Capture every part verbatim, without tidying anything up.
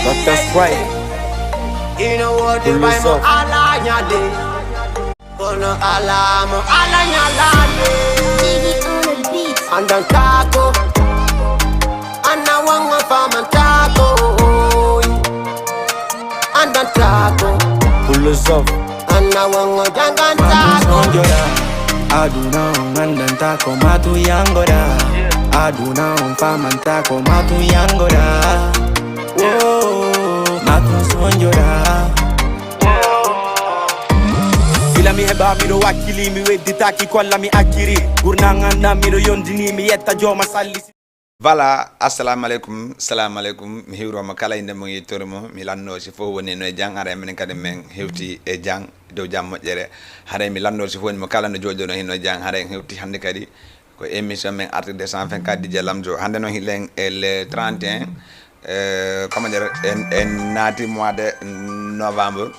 Doctor Sprite. Pull us up. Kono alamo ala nyalade. Andantako. Ana wanga famantako. Andantako. Pull us up. Ana wanga jangantako. Sonjora. Aduna on andantako matu yangora. Aduna on famantako matu yangora. Oh, matu sonjora. Bila mi heɓa miɗo wakkili mi wedditaki kolla mi acciri. Gurnan andan miɗo yondini mi yetta jooma salli. Voilà, assalamu aleykum, salamu aleykum. Mi hiwroma kala inde mo yettori mo. Mi lanno si fof woni no e jang, haray minen kadi min hewti e jang, dow jam moƴƴere. Haray mi lanno si fof woni mo kala no jooɗono hino e jang, haray en hewti hannde kadi ko émission men Artirde cent vingt-quatre D J Lamzo. Hannde noon hiɗen e le trente et un, euh, comment dire, en, en naati mois de novembre.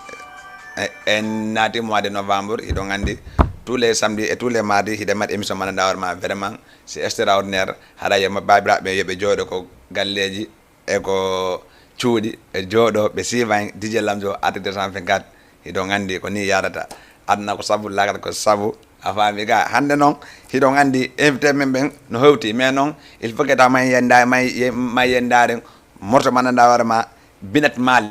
En, en naati mois de novembre, hiɗon anndi tous les samedis et tous les mardis hiɗen mbaɗa émission Mana Ndawar Ma vraiment. C'est extraordinaire. Haray yo baabiraaɓe yo ɓe jooɗo ko galleeji e ko cuuɗi, ɓe jooɗo ɓe siiva en. D J Lamzo Artirde cent vingt-quatre. Hiɗon anndi ko ni yaadata. Aduna ko sabu, laakara ko sabu. A faami ga? Hannde noon hiɗon anndi invité men ɓen no hewti, mais noon il faut que ta may yenda may ye- may yendaade morto Mana Ndawar Ma, Binet Mali.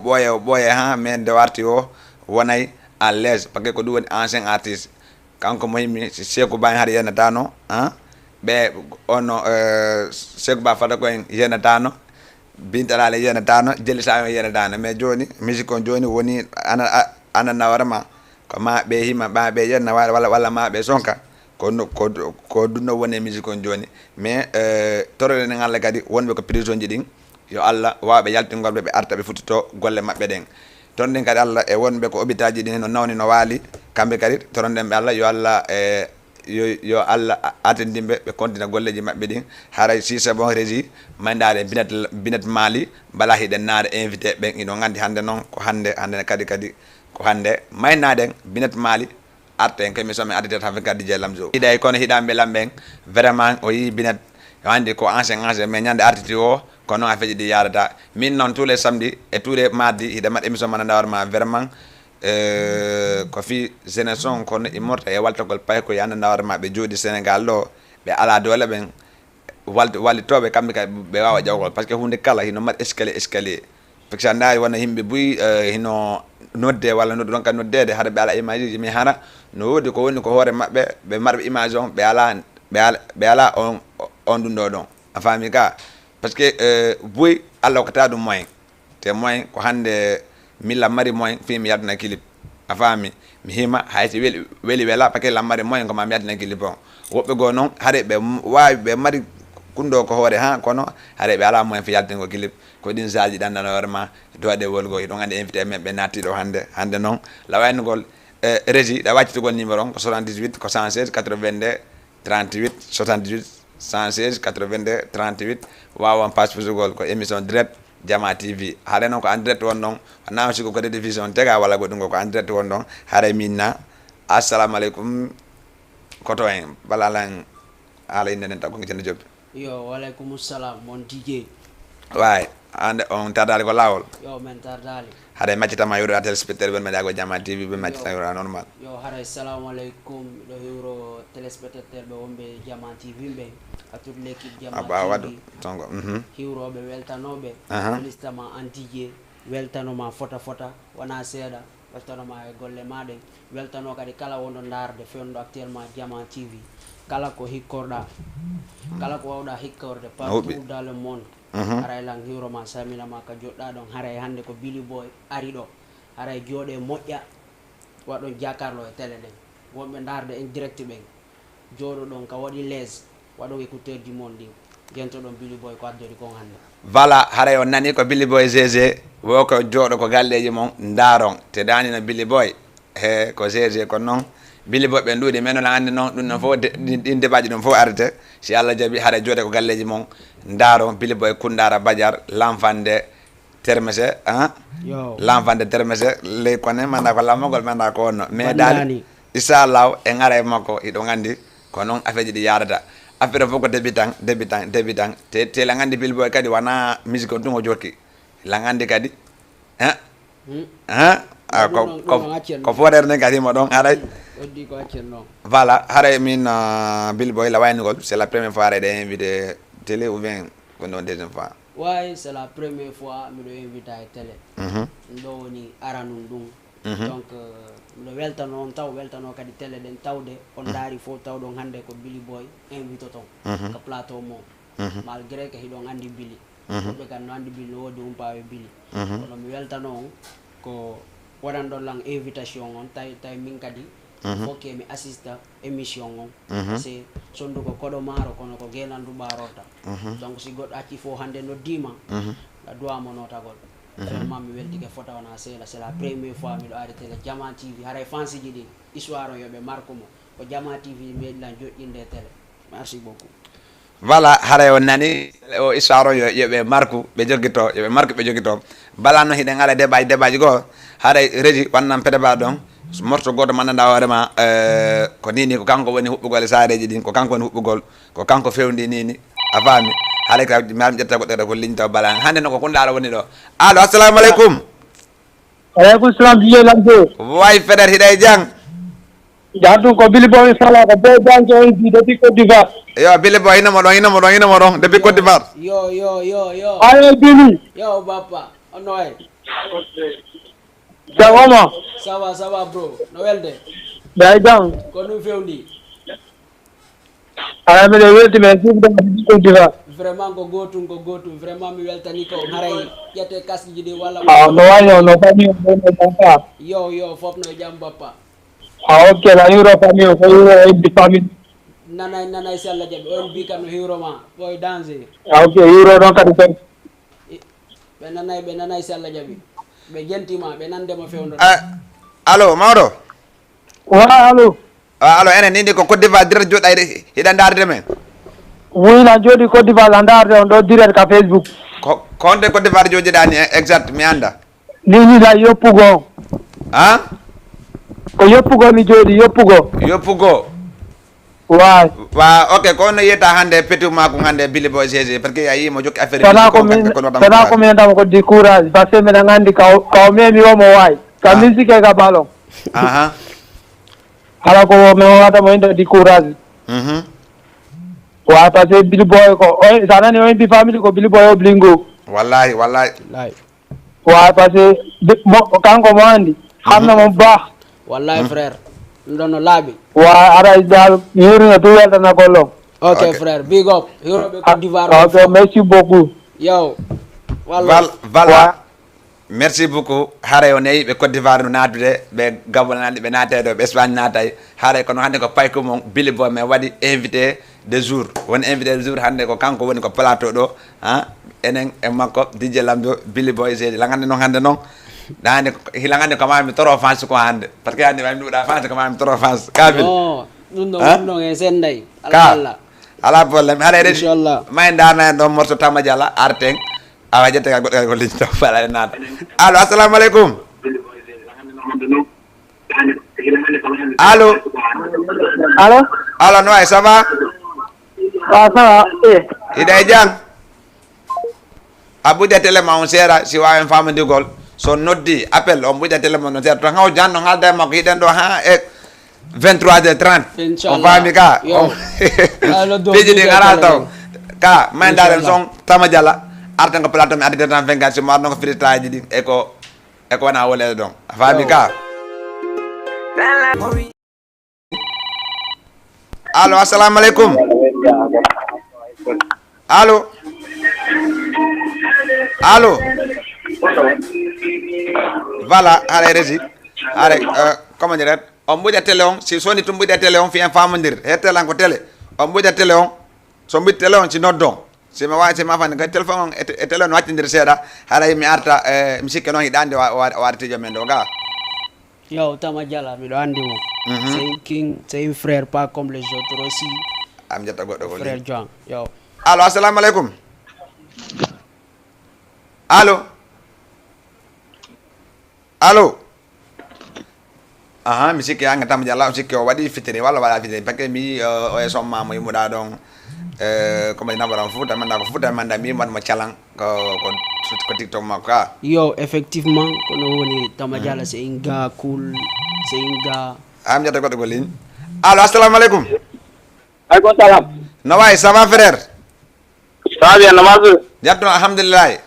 Ɓooye o ɓooye ha, mais nde warti o wonay à l'aise, parce que ko ɗum woni ancien artiste. Kanko mo himmi si Seeku Ba en haɗa yenatano, ha? Ɓe ono, euh, Seeku Ba fata ko en yenatano, Binta Laale yenatano, Jelli Sawi en yenatano, mais jooni musique on jooni woni ana a- ana nawara ma, ko ma ɓe hima, ma ɓe yenna wala wala, wala ma ɓe sonka. Ko no- ko ko ɗum ɗo woni e musique on jooni. Mais euh, toroɗen en Allah kadi wonɓe ko prison ji ɗin, yo Allah waw ɓe yaltingol ɓe, ɓe arta ɓe futtoto golle maɓɓe ɗen. Toroɗen kadi Allah e wonɓe ko hôpital ji ɗin no nawni no waali, kamɓe kadi toroɗen ɓe Allah yo Allah e yo yo Allah a- atindinɓe ɓe kontina golleji maɓɓe ɗin. Haray si c'est bon, Régie, may ndaare Binet Binet Mali, bala hiɗen naare invité ɓen. Hiɗon anndi hannde noon ko hannde, hannde kadi kadi ko hannde may naaden Binet Mali. Arta en ko émission men Artirde cent vingt-quatre D J Lamzo. Hiɗay kono hiɗa belamɓe en, vraiment o yii Binet, o anndi ko ancien ancien, mais ñande artiti o ko noon a feƴi ɗi yaadata. Min noon tous les samedis et tous les mardis hiɗa mbaɗa émission Mana Ndawar Ma vraiment. Euh, ko fii jeunesse on kono immorta e waltagol paykoye, anda nawar ma ɓe jooɗi Sénégal ɗo, ɓe ala doole ɓen. Walti- wallitooɓe kamɓe kadi ɓe waawa ƴawgol, par ce que huunde kala hino mari escalier escalier. Par ce que a ndaari wona yimɓe buy euh, hino nodde walla noddu ɗon kadi noddeede, hara ɓe ala image uji, mais hara no woodi ko woni ko hoore maɓɓe, ɓe marɓe image on ɓe ala ɓe ala ɓe ala on on ɗum ɗo ɗon. A faami ka? Par ce que euh, buy Allah hokkata ɗum moyen. Te moyen ko hannde mi lammari moyen fii mi yaltina clip. A faami? Mi hima hay si weli weli wela, parce que lammari moyen ko ma mi yaltina clip on. Woɓɓe goo noon hare ɓe m- waawi ɓe mari kunɗo ko hoore ha, kono hare ɓe ala moyen fii yaltingo clip. Ko ɗin zalji ɗannano hoore ma dowaɗe wolgo. Hiɗon anndi invité men ɓe naatti ɗo hannde. Hannde noon lawaynugol e Régie ɗa waccitugol numéro on ko soixante-dix-huit ko cent seize quatre-vingt-deux trente-huit, soixante-dix-huit cent seize quatre-vingt-deux trente-huit. Wawan pasposugol ko émission direct Jama T V. Haɗa noon ko en direct won ɗon, wona on sigo ko rediffusion tega walla goɗɗum, ko en direct won ɗon. Haɗa minna. Assalamu aleykum. Koto en balalan. Haala inde nden taggo ngite no jobbi. Yo, waleykum salam, mon D J. Way, ande on tardali ko lawol. Yo, men tardali. Haɗa maccitama yoɗoɗa téléspectateur ɓen meɗa ko Jama T V, ɓe maccita yoɗoɗa normal. Yo, haray salamu aleykum, miɗo hiwro téléspectateur ɓe wonɓe Jama T V ɓe, à toute l'équipe Jama Abba waɗu T V. Tongo. Mhm. Hiwroɓe, weltanoɓe. Aha. Listama en D J, weltanoma fota fota, wona seeɗa, weltanoma e golle ma ɗen. Weltano kadi kala wonɗo ndaarde fewndo actuellement Jama T V. Kala ko hikkorɗa, kala ko wawɗa hikkorde Huɓɓi. Partout dans le monde. Mhm. Haray lan hiwroma, salminama ka joɗɗa ɗon. Haray hannde ko Billy Boy ari ɗo. Haray jooɗe moƴƴa, waɗon jakarlo e télé ɗen. Wonɓe ndaarde en direct ɓen, jooɗoɗon ka waɗi les, waɗon écouteur ji mon ɗin, jentoɗon Billy Boy ko addori kon hannde. Voilà, haray on nani ko Billy Boy G G, wo ko jooɗo ko galleji mon, ndaron, te dani no Billy Boy. He, ko G G ko noon. Billy Boy ɓe nduuɗi, mais noon a anndi noon, ɗum noon fof de- ɗin ɗin débatji ɗum fof arete. Si Allah jaɓi, haray jooɗe ko galleji mon, ndaron Billy Boy Kundara Badiar, l'enfant de Termese, hein? Yo. L'enfant de Termese, ley kone, manda ko lammogol, manda ko wonno. Mais daal, Bannani. Inchallahu, en ara e makko, hiɗon anndi, ko noon afeeji ɗi yaadata. Affaire fof ko débutant, débutant, débutant. Te, te la nganndi Billy Boy kadi wona musique on tun o jokki. La nganndi kadi. Hein? Hmm. Hein? Ah, ko, ɗum ɗon, ko, ɗum ɗon accen ko non. Fof nder nden kadi mo ɗon haray. Hmm. Waddi ko accen non. Voilà, haray min, euh, Billy Boy la waynugol, c'est la première fois haray ɗe invité télé ou bien ko non deuxième fois? Ouais, c'est la première fois miɗo invité e télé. Mhm. Ɗum ɗo woni aranun ɗum. Mhm. Donc, euh, miɗo weltano on taw, weltano kadi télé ɗen tawde on ndaari fof tawɗon hannde ko Billy Boy invitoton Mhm. Ka plateau mo. Mhm. Malgré que hiɗon anndi Billy. Mhm. Woɓɓe kan no anndi Billy, no woodi umpaaɓe Billy. Mhm. Kono mi weltano on ko waɗanɗon lan invitation on, tawi, tawi min kadi Mhm. fof ke mi assista émission on. Mhm. C'est sondu ko koɗo maaro, kono ko geenandu ɓaarorta. Mhm. Donc, si goɗɗo acci fof hannde noddiima, Mhm. a duwa mo notagol. Mhm. Vraiment, mi weltike fota wona seeɗa. C'est la première fois miɗo ari télé Jama T V. Haray fansi ji ɗin, histoire on yo ɓe marque mo. Ko Jama T V meɗi lan joƴƴinde e télé. Merci beaucoup. Voilà, haray on nani, o histoire on yo, yo ɓe marque, ɓe joggito, yo ɓe marque, ɓe joggito. Bala no hiɗen ala débat, débat ji goo, haray Régie wannan pede ba ɗon, morceau gooto manndanɗaa hoore ma, euh, ko ni ni, ko kanko woni huɓɓugol e saareeji ɗin, ko kanko woni huɓɓugol, ko kanko fewndi ni ni, a faami? Haray ka, mi ar mi ƴetta goɗɗo kadi ko ligne taw bala. Hannde no ko Koundaara woni ɗo. Allo, assalamu aleykum. Aleykum salam, D J Lamzo. Way, Feder, hiɗa e jam? Jam ɗum ko Billy Boy Sala, ko Boy Banjo on depuis Côte d'Ivoire. Yo, Billy Boy, ina mo ɗon, ina mo ɗon, ina mo ɗon, depuis Côte d'Ivoire. Yo, yo, yo, yo. Ayo, Billy. Yo, bappa, on no wayi? Jam on ma? Ça va, ça va, bro. No welde? Ɓe ay jam. Ko ɗum fewndi. Alaa, miɗo welti, mais suuɗe ɗe ɗiɗi ɗiɗa. Vraiment ko gootum, ko gootum. Vraiment mi weltanii ko haray ƴette kasiji ɗi walla. Ah, no wayi no, no famille o, no famille o. Yo, yo, fof no e jam, bappa. Ah, ok, la hiiro famille o, ko hiiro heddi famille. Nanay, nanay si Allah jaɓi. On mbi kam no hiiro ma, ɓooy danger. Ah, ok, hiiro ɗon kadi ɓen. I-, ɓe nanay, ɓe nanay si Allah jaɓi. Ɓe jenti ma, ɓe nande mo fewndo. Ah, allo, mawɗo? Wa, allo. Ah, allo, enen ni, ni ko Côte d'Ivoire direct joɗɗa hiɗa, hiɗa ndaarde men? Wi, na jooɗi Côte d'Ivoire, la ndaarde on ɗo direct ka Facebook. Ko, ko honde Côte d'Ivoire joɗɗiɗa ni, eh, exact, mi annda. Ni, ni la yoppugo. Ah? Ko yoppugo mi jooɗi, yoppugo. Yoppugo. Waay. Wa, ok, ko honno yiyata hannde petit makko hannde Billy Boy G G, parce que a yii mo jokki affaire musique ko on min, kadi, ko no tan sana ko courage. Min dama ko di courage, parce que mbiɗa anndi ka o, ka o memi o mo waay. Ka Ah. Musique e ka ballon. Aha. Hala ko o men wata mo inda di courage. Mhm. Waay, parce que Billy Boy ko, o, sa nani o mbi family ko Billy Boy o Blingo. Wallahi, wallahi. Wallahi. Wa, parce que de-, mo, kanko mo anndi. Xam na mo bu baax. Wallahi, frère. Ɗum ɗon no laaɓi. Wa, ara dal, yurina tu weltana ko lo. Ok, ok, frère, big up. Hiroɓe Côte d'Ivoire. Ah, ok, merci beaucoup. Yo. Wallahi. Val-, voilà. Wa. Merci beaucoup. Haray o neyi ɓe Côte d'Ivoire no naatude, ɓe Gabon nani, ɓe naatay ɗo, ɓe Espagne naatay. Haray kono hannde ko payko mon, Billy Boy men waɗi invité de jour. Woni invité de jour hannde ko kanko woni ko plateau ɗo. Ha? Enen e makko, D J Lamzo, Billy Boy, Zedi. Langande noon hannde noon. Ɗa anndi ko, hi langande ko mami trop fans ko hannde. Parce que hannde mami ɗuuɗa fans ko mami trop fans. Ka Billy? Non, ɗum ɗo Ha? Woni ɗon e senday. Ka? Alhamdulillah. Ala problème. Haray Régie. Inchallah. Ma en darna en ɗon morceau Tama Jala, arten. Awa, ƴette ka goɗɗo kadi ko ligne to, fala e naata. Allo, assalamu aleykum. Allo. Allo. Allo, no wayi, ça va? Ah, ça va, eh. Hiɗa e jam? A ɓuja télé ma on seeɗa, si waawen faamondirgol. So noddi appel, on ɓuja télé ma on seeɗa. To haw jan no haalda e makko, hiɗen ɗo ha e vingt-trois heures trente. Inchallah. On faami ka? Yo. On Allo, ɗo piiji ɗi ɗo ngara ɗo taw. Ka, ma en ndaaren Inchallah. Son, Tama Jala, artan ko plateau mi addi tan vingt-quatre, si mo arno ko freestyle ji ɗi, e ko, e ko wona wolede ɗon. A faami Yo. Ka? Allo, assalamu aleykum. Allo. Allo. Voilà, haray Régie. Haray, euh, comment dirait, on ɓuja télé on, si soni tun ɓuja télé on, fiyen faamondir. He télé an ko télé. On ɓuja télé on, so ɓuja télé on, si noddon. Si mi waawi, si mi afani, kadi téléphone on e te-, e télé on wattindiri seeɗa, haray mi arta, eh, mi sikke noon hiɗa anndi wa-, wa-, wartiijo men ɗo ga. Yo, Tama Jala, miɗo anndi mo. Mhm. C'est un king, c'est un frère, pas comme les autres aussi. Am jetta goɗɗo ko Frère John, yo. Allo, assalamu aleykum. Allo. Allo. Aha, mi sikki hannga Tama Jala, o sikki o waɗi fitiri, walla waɗa fitiri, parce que mi yii, euh, o e somma mo yimmuɗa ɗon. Eh, comme ina waɗa fuuta manda ko fuuta manda mi man mo calan ko ko ko tiktok makko ka. Yo, effectivement, kono woni tama jala se inga cool, se inga. Am jata goɗɗo ko ligne. Allo, assalamu aleykum. Aleykum salam. No wayi, ça va, frère? Ça va bien, no masu? Jatto, alhamdulillahi.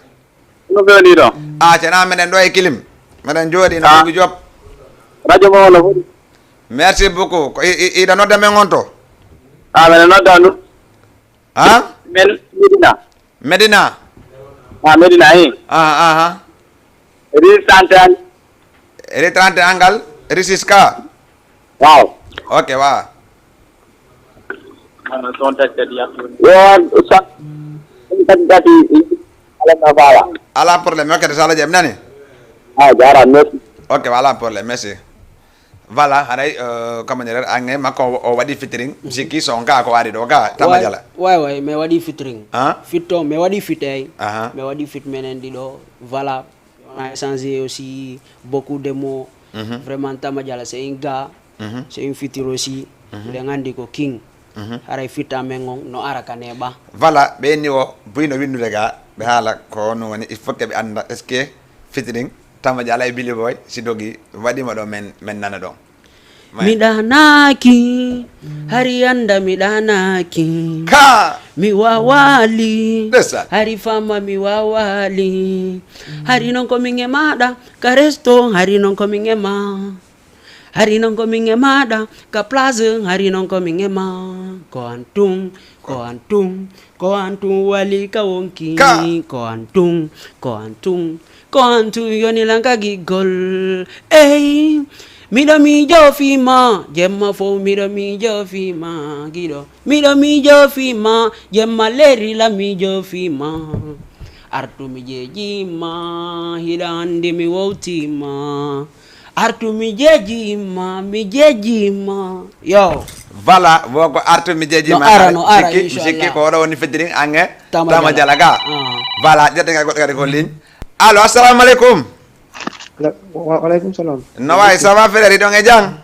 No fewi ɗo? A cena meɗen ɗo e kilim. Meɗen jooɗi no Ah. Bugi Joop. Radio mo no foti? Merci beaucoup. Ko i- i- iɗa nodda men on to? A meɗen nodda ndu. Ha? Men Medina. Medina. A Medina, i. Aha, aha. Rue trente et un. Rue trente et un ngal, rue six ka. Waaw. Ok, waaw. Yo, sa- kadi kadi. Ala na bala. Ala problème, ok, sala jam nani. A jara, merci. Ok, wala problème, merci. Voilà, haray, euh, comment dire, ange makko o waɗi featuring, mi sikki son ka ko ari ɗo ka, tama jala. Way, way, mi waɗi featuring. Hein? Fit to, mi waɗi fit ay. Aha. Mi waɗi fit menen ɗiɗo, voilà. On a échangé aussi beaucoup de mots. Mhm. Vraiment, tama jala, c'est un gars, Mhm. C'est un futur aussi. Mhm. Ɓe nganndi ko king. Mhm. Haray fit amen on no ara ka neeɓa. Voilà, ɓe enni o buy no winnude ga, ɓe haala ko no woni, il faut que ɓe annda, est-ce que featuring tama jala e Billy Boy, si dogi, waɗima ɗo men, men nana ɗon. Mi ɗanaki, hari anda mi ɗanaki. Ka! Mi wawali, Ndeysaan. Hari fama mi wawali. Hari non ko min e maɗa, ka resto, hari non ko min e ma. Hari non ko min e maɗa, ka place, hari non ko min e ma. Ko an tun, ko an tun, ko an tun wali ka wonki. Ka! Ko an tun, ko an tun, ko an tun yoni lan ka giggol. Ey, miɗo miijo fii ma, jemma fow miɗo miijo fii ma, giɗo. Miɗo miijo fii ma, jemma leri la miijo fii ma. Artu mi jeeji ma, hiɗa andi mi wowti ma. Artu mi jeeji ma, mi jeeji ma. Yo. Voilà, wo ko artu mi jeeji No ma. Ara, no ara, Sikki, mi sikki inchallah. Ko oɗo woni featuring ange. Tama Tama Jala. Jala ga. Ah. Voilà, jette ga goɗɗo kadi ko ligne. Allo, assalamu aleykum. Wa-, wa-, wa aleykum salam. No wayi, ça va, frère, iɗon e jam?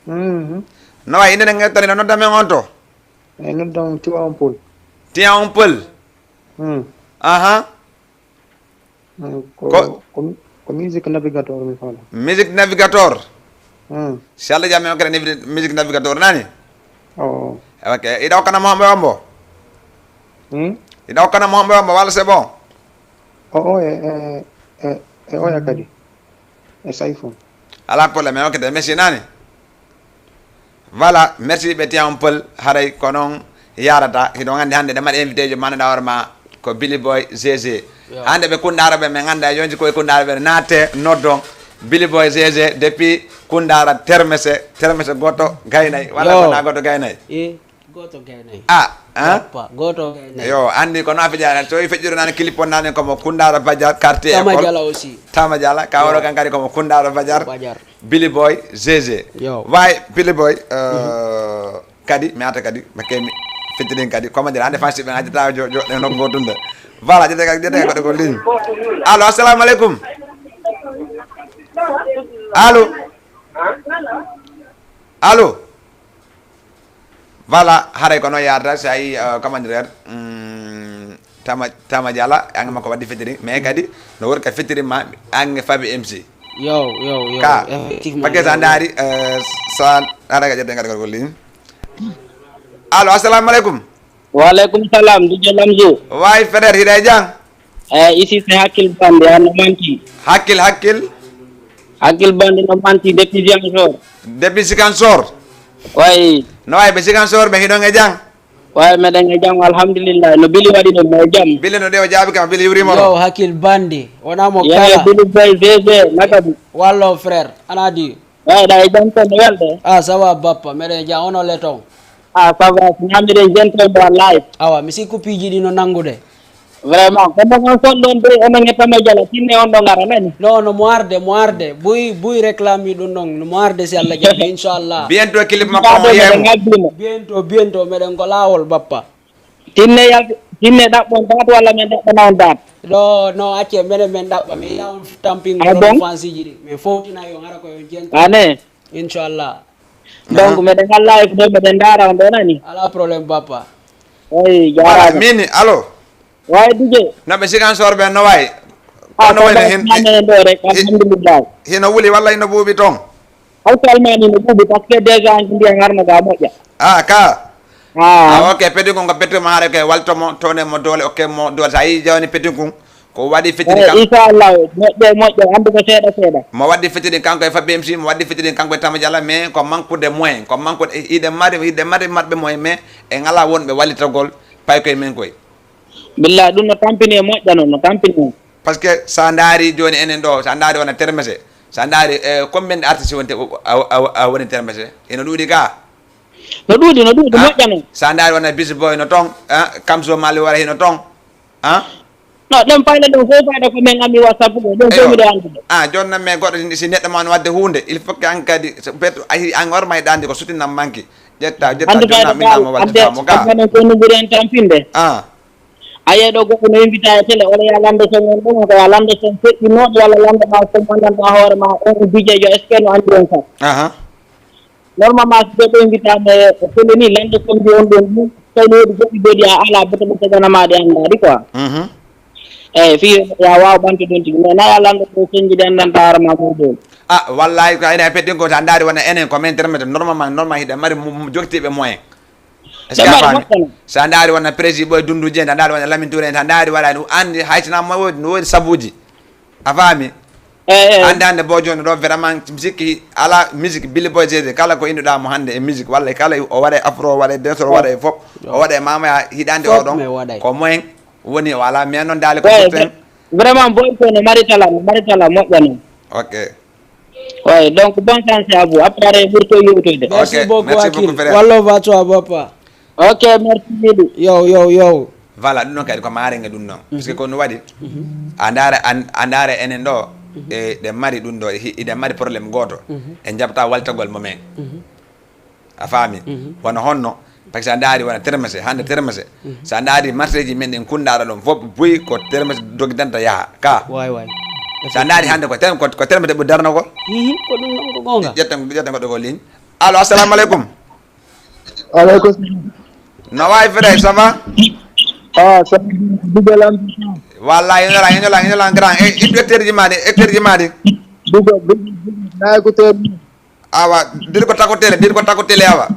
Mhm. No wayi, inde nde ngettani ɗo nodda men on to? E nodda on Tiwa on Paul. Tiwa on Paul? Hmm. Aha. Hmm, ko, Ko ko, ko musique navigateur mi fala. Musique navigateur? Hmm. Si Allah jami on kadi navi-, musique navigateur nani? Oh. Ok, iɗa hokkana mo homɓe hombo? Hmm? Iɗa hokkana mo homɓe hombo, walla c'est bon? Oh, oh, e, e, e, e oya kadi. E Saifo. Ala problème, ok, de, merci nani. Voilà, merci ɓe Tiwa on Paul, haray ko noon yarata. Hiɗon anndi hannde nde mbaɗa invité jo, ma nannda hoore ma ko Billy Boy G G. Yo. Hannde ɓe Kundara ɓe, min annda yonti koye Kundara ɓe, naate noddon Billy Boy G G depuis Kundara Termese, Termese gooto gaynay, walla Yo. Ko na gooto gaynay? Eh, gooto gaynay. Ah, hein? Bappa, gooto gaynay. Yo, anndi ko no a fijara, so i feƴƴude nane clip on nane komo Kundara Badiar, quartier Tama école. Jala aussi. Tama Jala, ka Yo. Woro kan kadi komo Kundara Badiar. Badiar. Billy Boy, G G. Yo. Way, Billy Boy, euh, kadi, mi arta kadi, ma kemi fittiɗen kadi. Comment dire, hannde fansi ɓe ngajjata jo, jo, ɗe nokku gotunde. Voilà, jete kadi, jete kadi ko ligne. Allo, assalamu aleykum. Allo. Allo. Voilà, haray ko noon yarata, si a yii, euh, comment dire, hmm, Tama, Tama Jala, ange makko waddi featuring, mais kadi no wori ka featuring ma, ange Fabi M C. Yo, yo, yo, Ka, effectivement, paquet yo, sa yo. Ndaari, euh, sa ara ka jette ngal ko ligne. Allo, assalamu aleykum. Wa aleykum salam, D J Lamzo. Way, frère, hiɗa e jam? Eh, ici c'est Hakkil Bande, a no manti. Hakkil, Hakkil? Hakkil Bande no manti, depuis Ziguinchor. Depuis Ziguinchor? Way. No wayi ɓe Ziguinchor ɓe hiɗon e jam? Way, meɗen e jam, alhamdulillah. No Bili waɗi ɗum, no e jam. Bili no ɗe o jaabi kam, Bili yurima ɗo. Yo, Hakkil Bande, wona mo Ye, kala. Bili Boy, Zeze, nakabu. Wallo, frère, ana di. Way, ɗa e jam toon, no welde? Ah, ça va, bappa, meɗen e jam, ono le toon? Ah, ça va, si ñaamiɗen jen toon, ɗo live. Awa, mi sikku piiji ɗi no nanngude. Vraiment, kono on son ɗon de, onon e Tama Jala, tinne on ɗo ngara, nani? Non, no mo arde, mo arde. Buy, buy réclame ɗum ɗon, no mo arde si Allah jaɓi, inchallah. Bientôt clip makko on Ɗo yeemu. Meɗen ngabbima. Bientôt, bientôt, meɗen ko laawol, bappa. Tinne yal, tinne ɗaɓɓon date walla min ɗaɓɓana on date? Ɗo, no, acce, menen men ɗaɓɓa, min yaw tampingol Ah, bon? Fansiji ɗi. Min fowtina yo ngara ko yo jento. Ane. Inchallah. Donc, Aha. Meɗen Allah e ko meɗen ndaara on ɗo, nani? Ala problème, bappa. Eyi, voilà, jaaraama. Mini, allo. Waay, Dj. No ɓe Ziguinchor ɓe, no wayi? Ah, kono wayno hin, mane ɗo rek, hi-, alhamdulillah. Hino wuli walla hino buubi toon? Hawti almaami no buubi, parce que déjà an ko ndiyan harno ga moƴƴa. Ah, ka? Ah. Ah, ok, petit kun ko petit mo haare ke walto mo, tone mo doole, ok mo doole. Sa yi jawni petit kun, ko waɗi fitiri. Eh, kam. Inchallah, moƴƴe, moƴƴe, andu ko seeɗa, seeɗa. Mo waɗi fitiri kanko e Fabi M C, mo waɗi fitiri kanko e Tama Diallo, mais ko manque de moyen, ko manque de, hiɗe mari, hiɗe mari marɓe moyen, mais e ngala wonɓe wallitagol pay koye men koye. Billahi, ɗum no tampini e moƴƴa noon, no tampini. Parce que sa ndaari jooni enen ɗo, sa ndaari wona termese, sa ndaari, eh, combien de artiste woni te-, a, a, a woni termese? Ino ɗuuɗi ga? No ɗuuɗi, no ɗuuɗi, ah, moƴƴa noon. Sa ndaari wona Busy Boy no toon, ah, Kamso Mali wara hino toon, ah? No, ɗen fayda ɗum fof fayda ko min ngammi WhatsApp ko, ɗum fof miɗo anndude. Ah, jooni noon mais goɗɗo si neɗɗo ma no waɗde huunde, il faut que an kadi, so bet-, a, an warma e ɗaande ko sutinam manki. Ƴetta, ƴetta, andu jooni fayda mi namo wadde adde, famo ga. Adde ko no ɓuri en tampinde. Ah. A yiyii ɗo goɗɗo no invita e télé, walla ya lanndo son on ɗon, ko ya lanndo son feƴƴinooɗo, walla lanndo ma son anndanɗaa hoore ma, on D J jo, est-ce que no anndi on kam? Aha. Normalement, so goɗɗo invita mo e télé ni, lanndo son mbi on ɗon ɗum, tawi no woodi goɗɗi goɗɗi a alaa, boto ɓe tagana ma ɗi anndaa ɗi quoi. Mhm. Eyi, fii ya waaw ɓanto ɗon tigi, mais na ya lanndo ɗo sonji ɗi anndanɗaa hoore ma ɗum ɗon. Ah, wallahi, ko ene peddin ko, so a ndaari wona enen, ko men termete, normalement, normalement, hiɗen mari mo-, mo-, jogitiiɓe moyen. Est-ce que a faami? So a ndaari wona Prési Boy Dundu Dieng, a ndaari wona Lamine Touré, a ndaari wona no anndi hay sinaa mo woodi, no woodi sabuuji. A faami? Eyi, eyi. Hannde, hannde bo jooni ɗo vraiment mi sikki ala musique Billy Boy J D, kala ko innduɗaa mo hannde e musique, walla kala o waɗa e afro, o waɗa e dancehall, o waɗa e fof, o waɗa e mamaya hiɗande o ɗon, ko moyen woni o alaa. Mais noon daali ko ɓurten. Vraiment Boy ko no mari talent, no mari talent moƴƴa noon. Ok. Ouais, donc bonne chance à vous. Après, ɓurto yewtude. Merci beaucoup, merci beaucoup, Akil. Frère. Wallo va toi, papa. Ok, merci, Lili. Yo, yo, yo. Voilà, ɗum noon kadi ko maarenge ɗum noon. Parce que ko no waɗi, a ndaara, a, a ndaara enen ɗo, e, ɗen mari ɗum ɗo, e, hi-, eɗen mari problème gooto. En jaɓta waltagol mo men. A faami? Wona honno? Parce que a ndaari wona termese, hannde termese. So a ndaari marché ji men ɗin Kunndaara ɗon fof, buy ko termese dogidanta yaha. Ka? Waay, waay. So a ndaari hannde ko term-, ko, ko termese ɓuri darnagol. Hihi, ko ɗum ɗon ko goonga. Ƴetten, ƴetten goɗɗo ko ligne. Allo, assalamu aleykum. Aleykum salam. No wayi frère, ça va? Ah, ça va. Dugal am. Wallahi, ino lan, ino lan, ino lan grand. E, ittu hectare ji ma ɗi, hectare ji ma ɗi. Dugal, dugal, dugal. Nayi ko termese. Awa, dir ko tako télé, dir ko tako télé awa.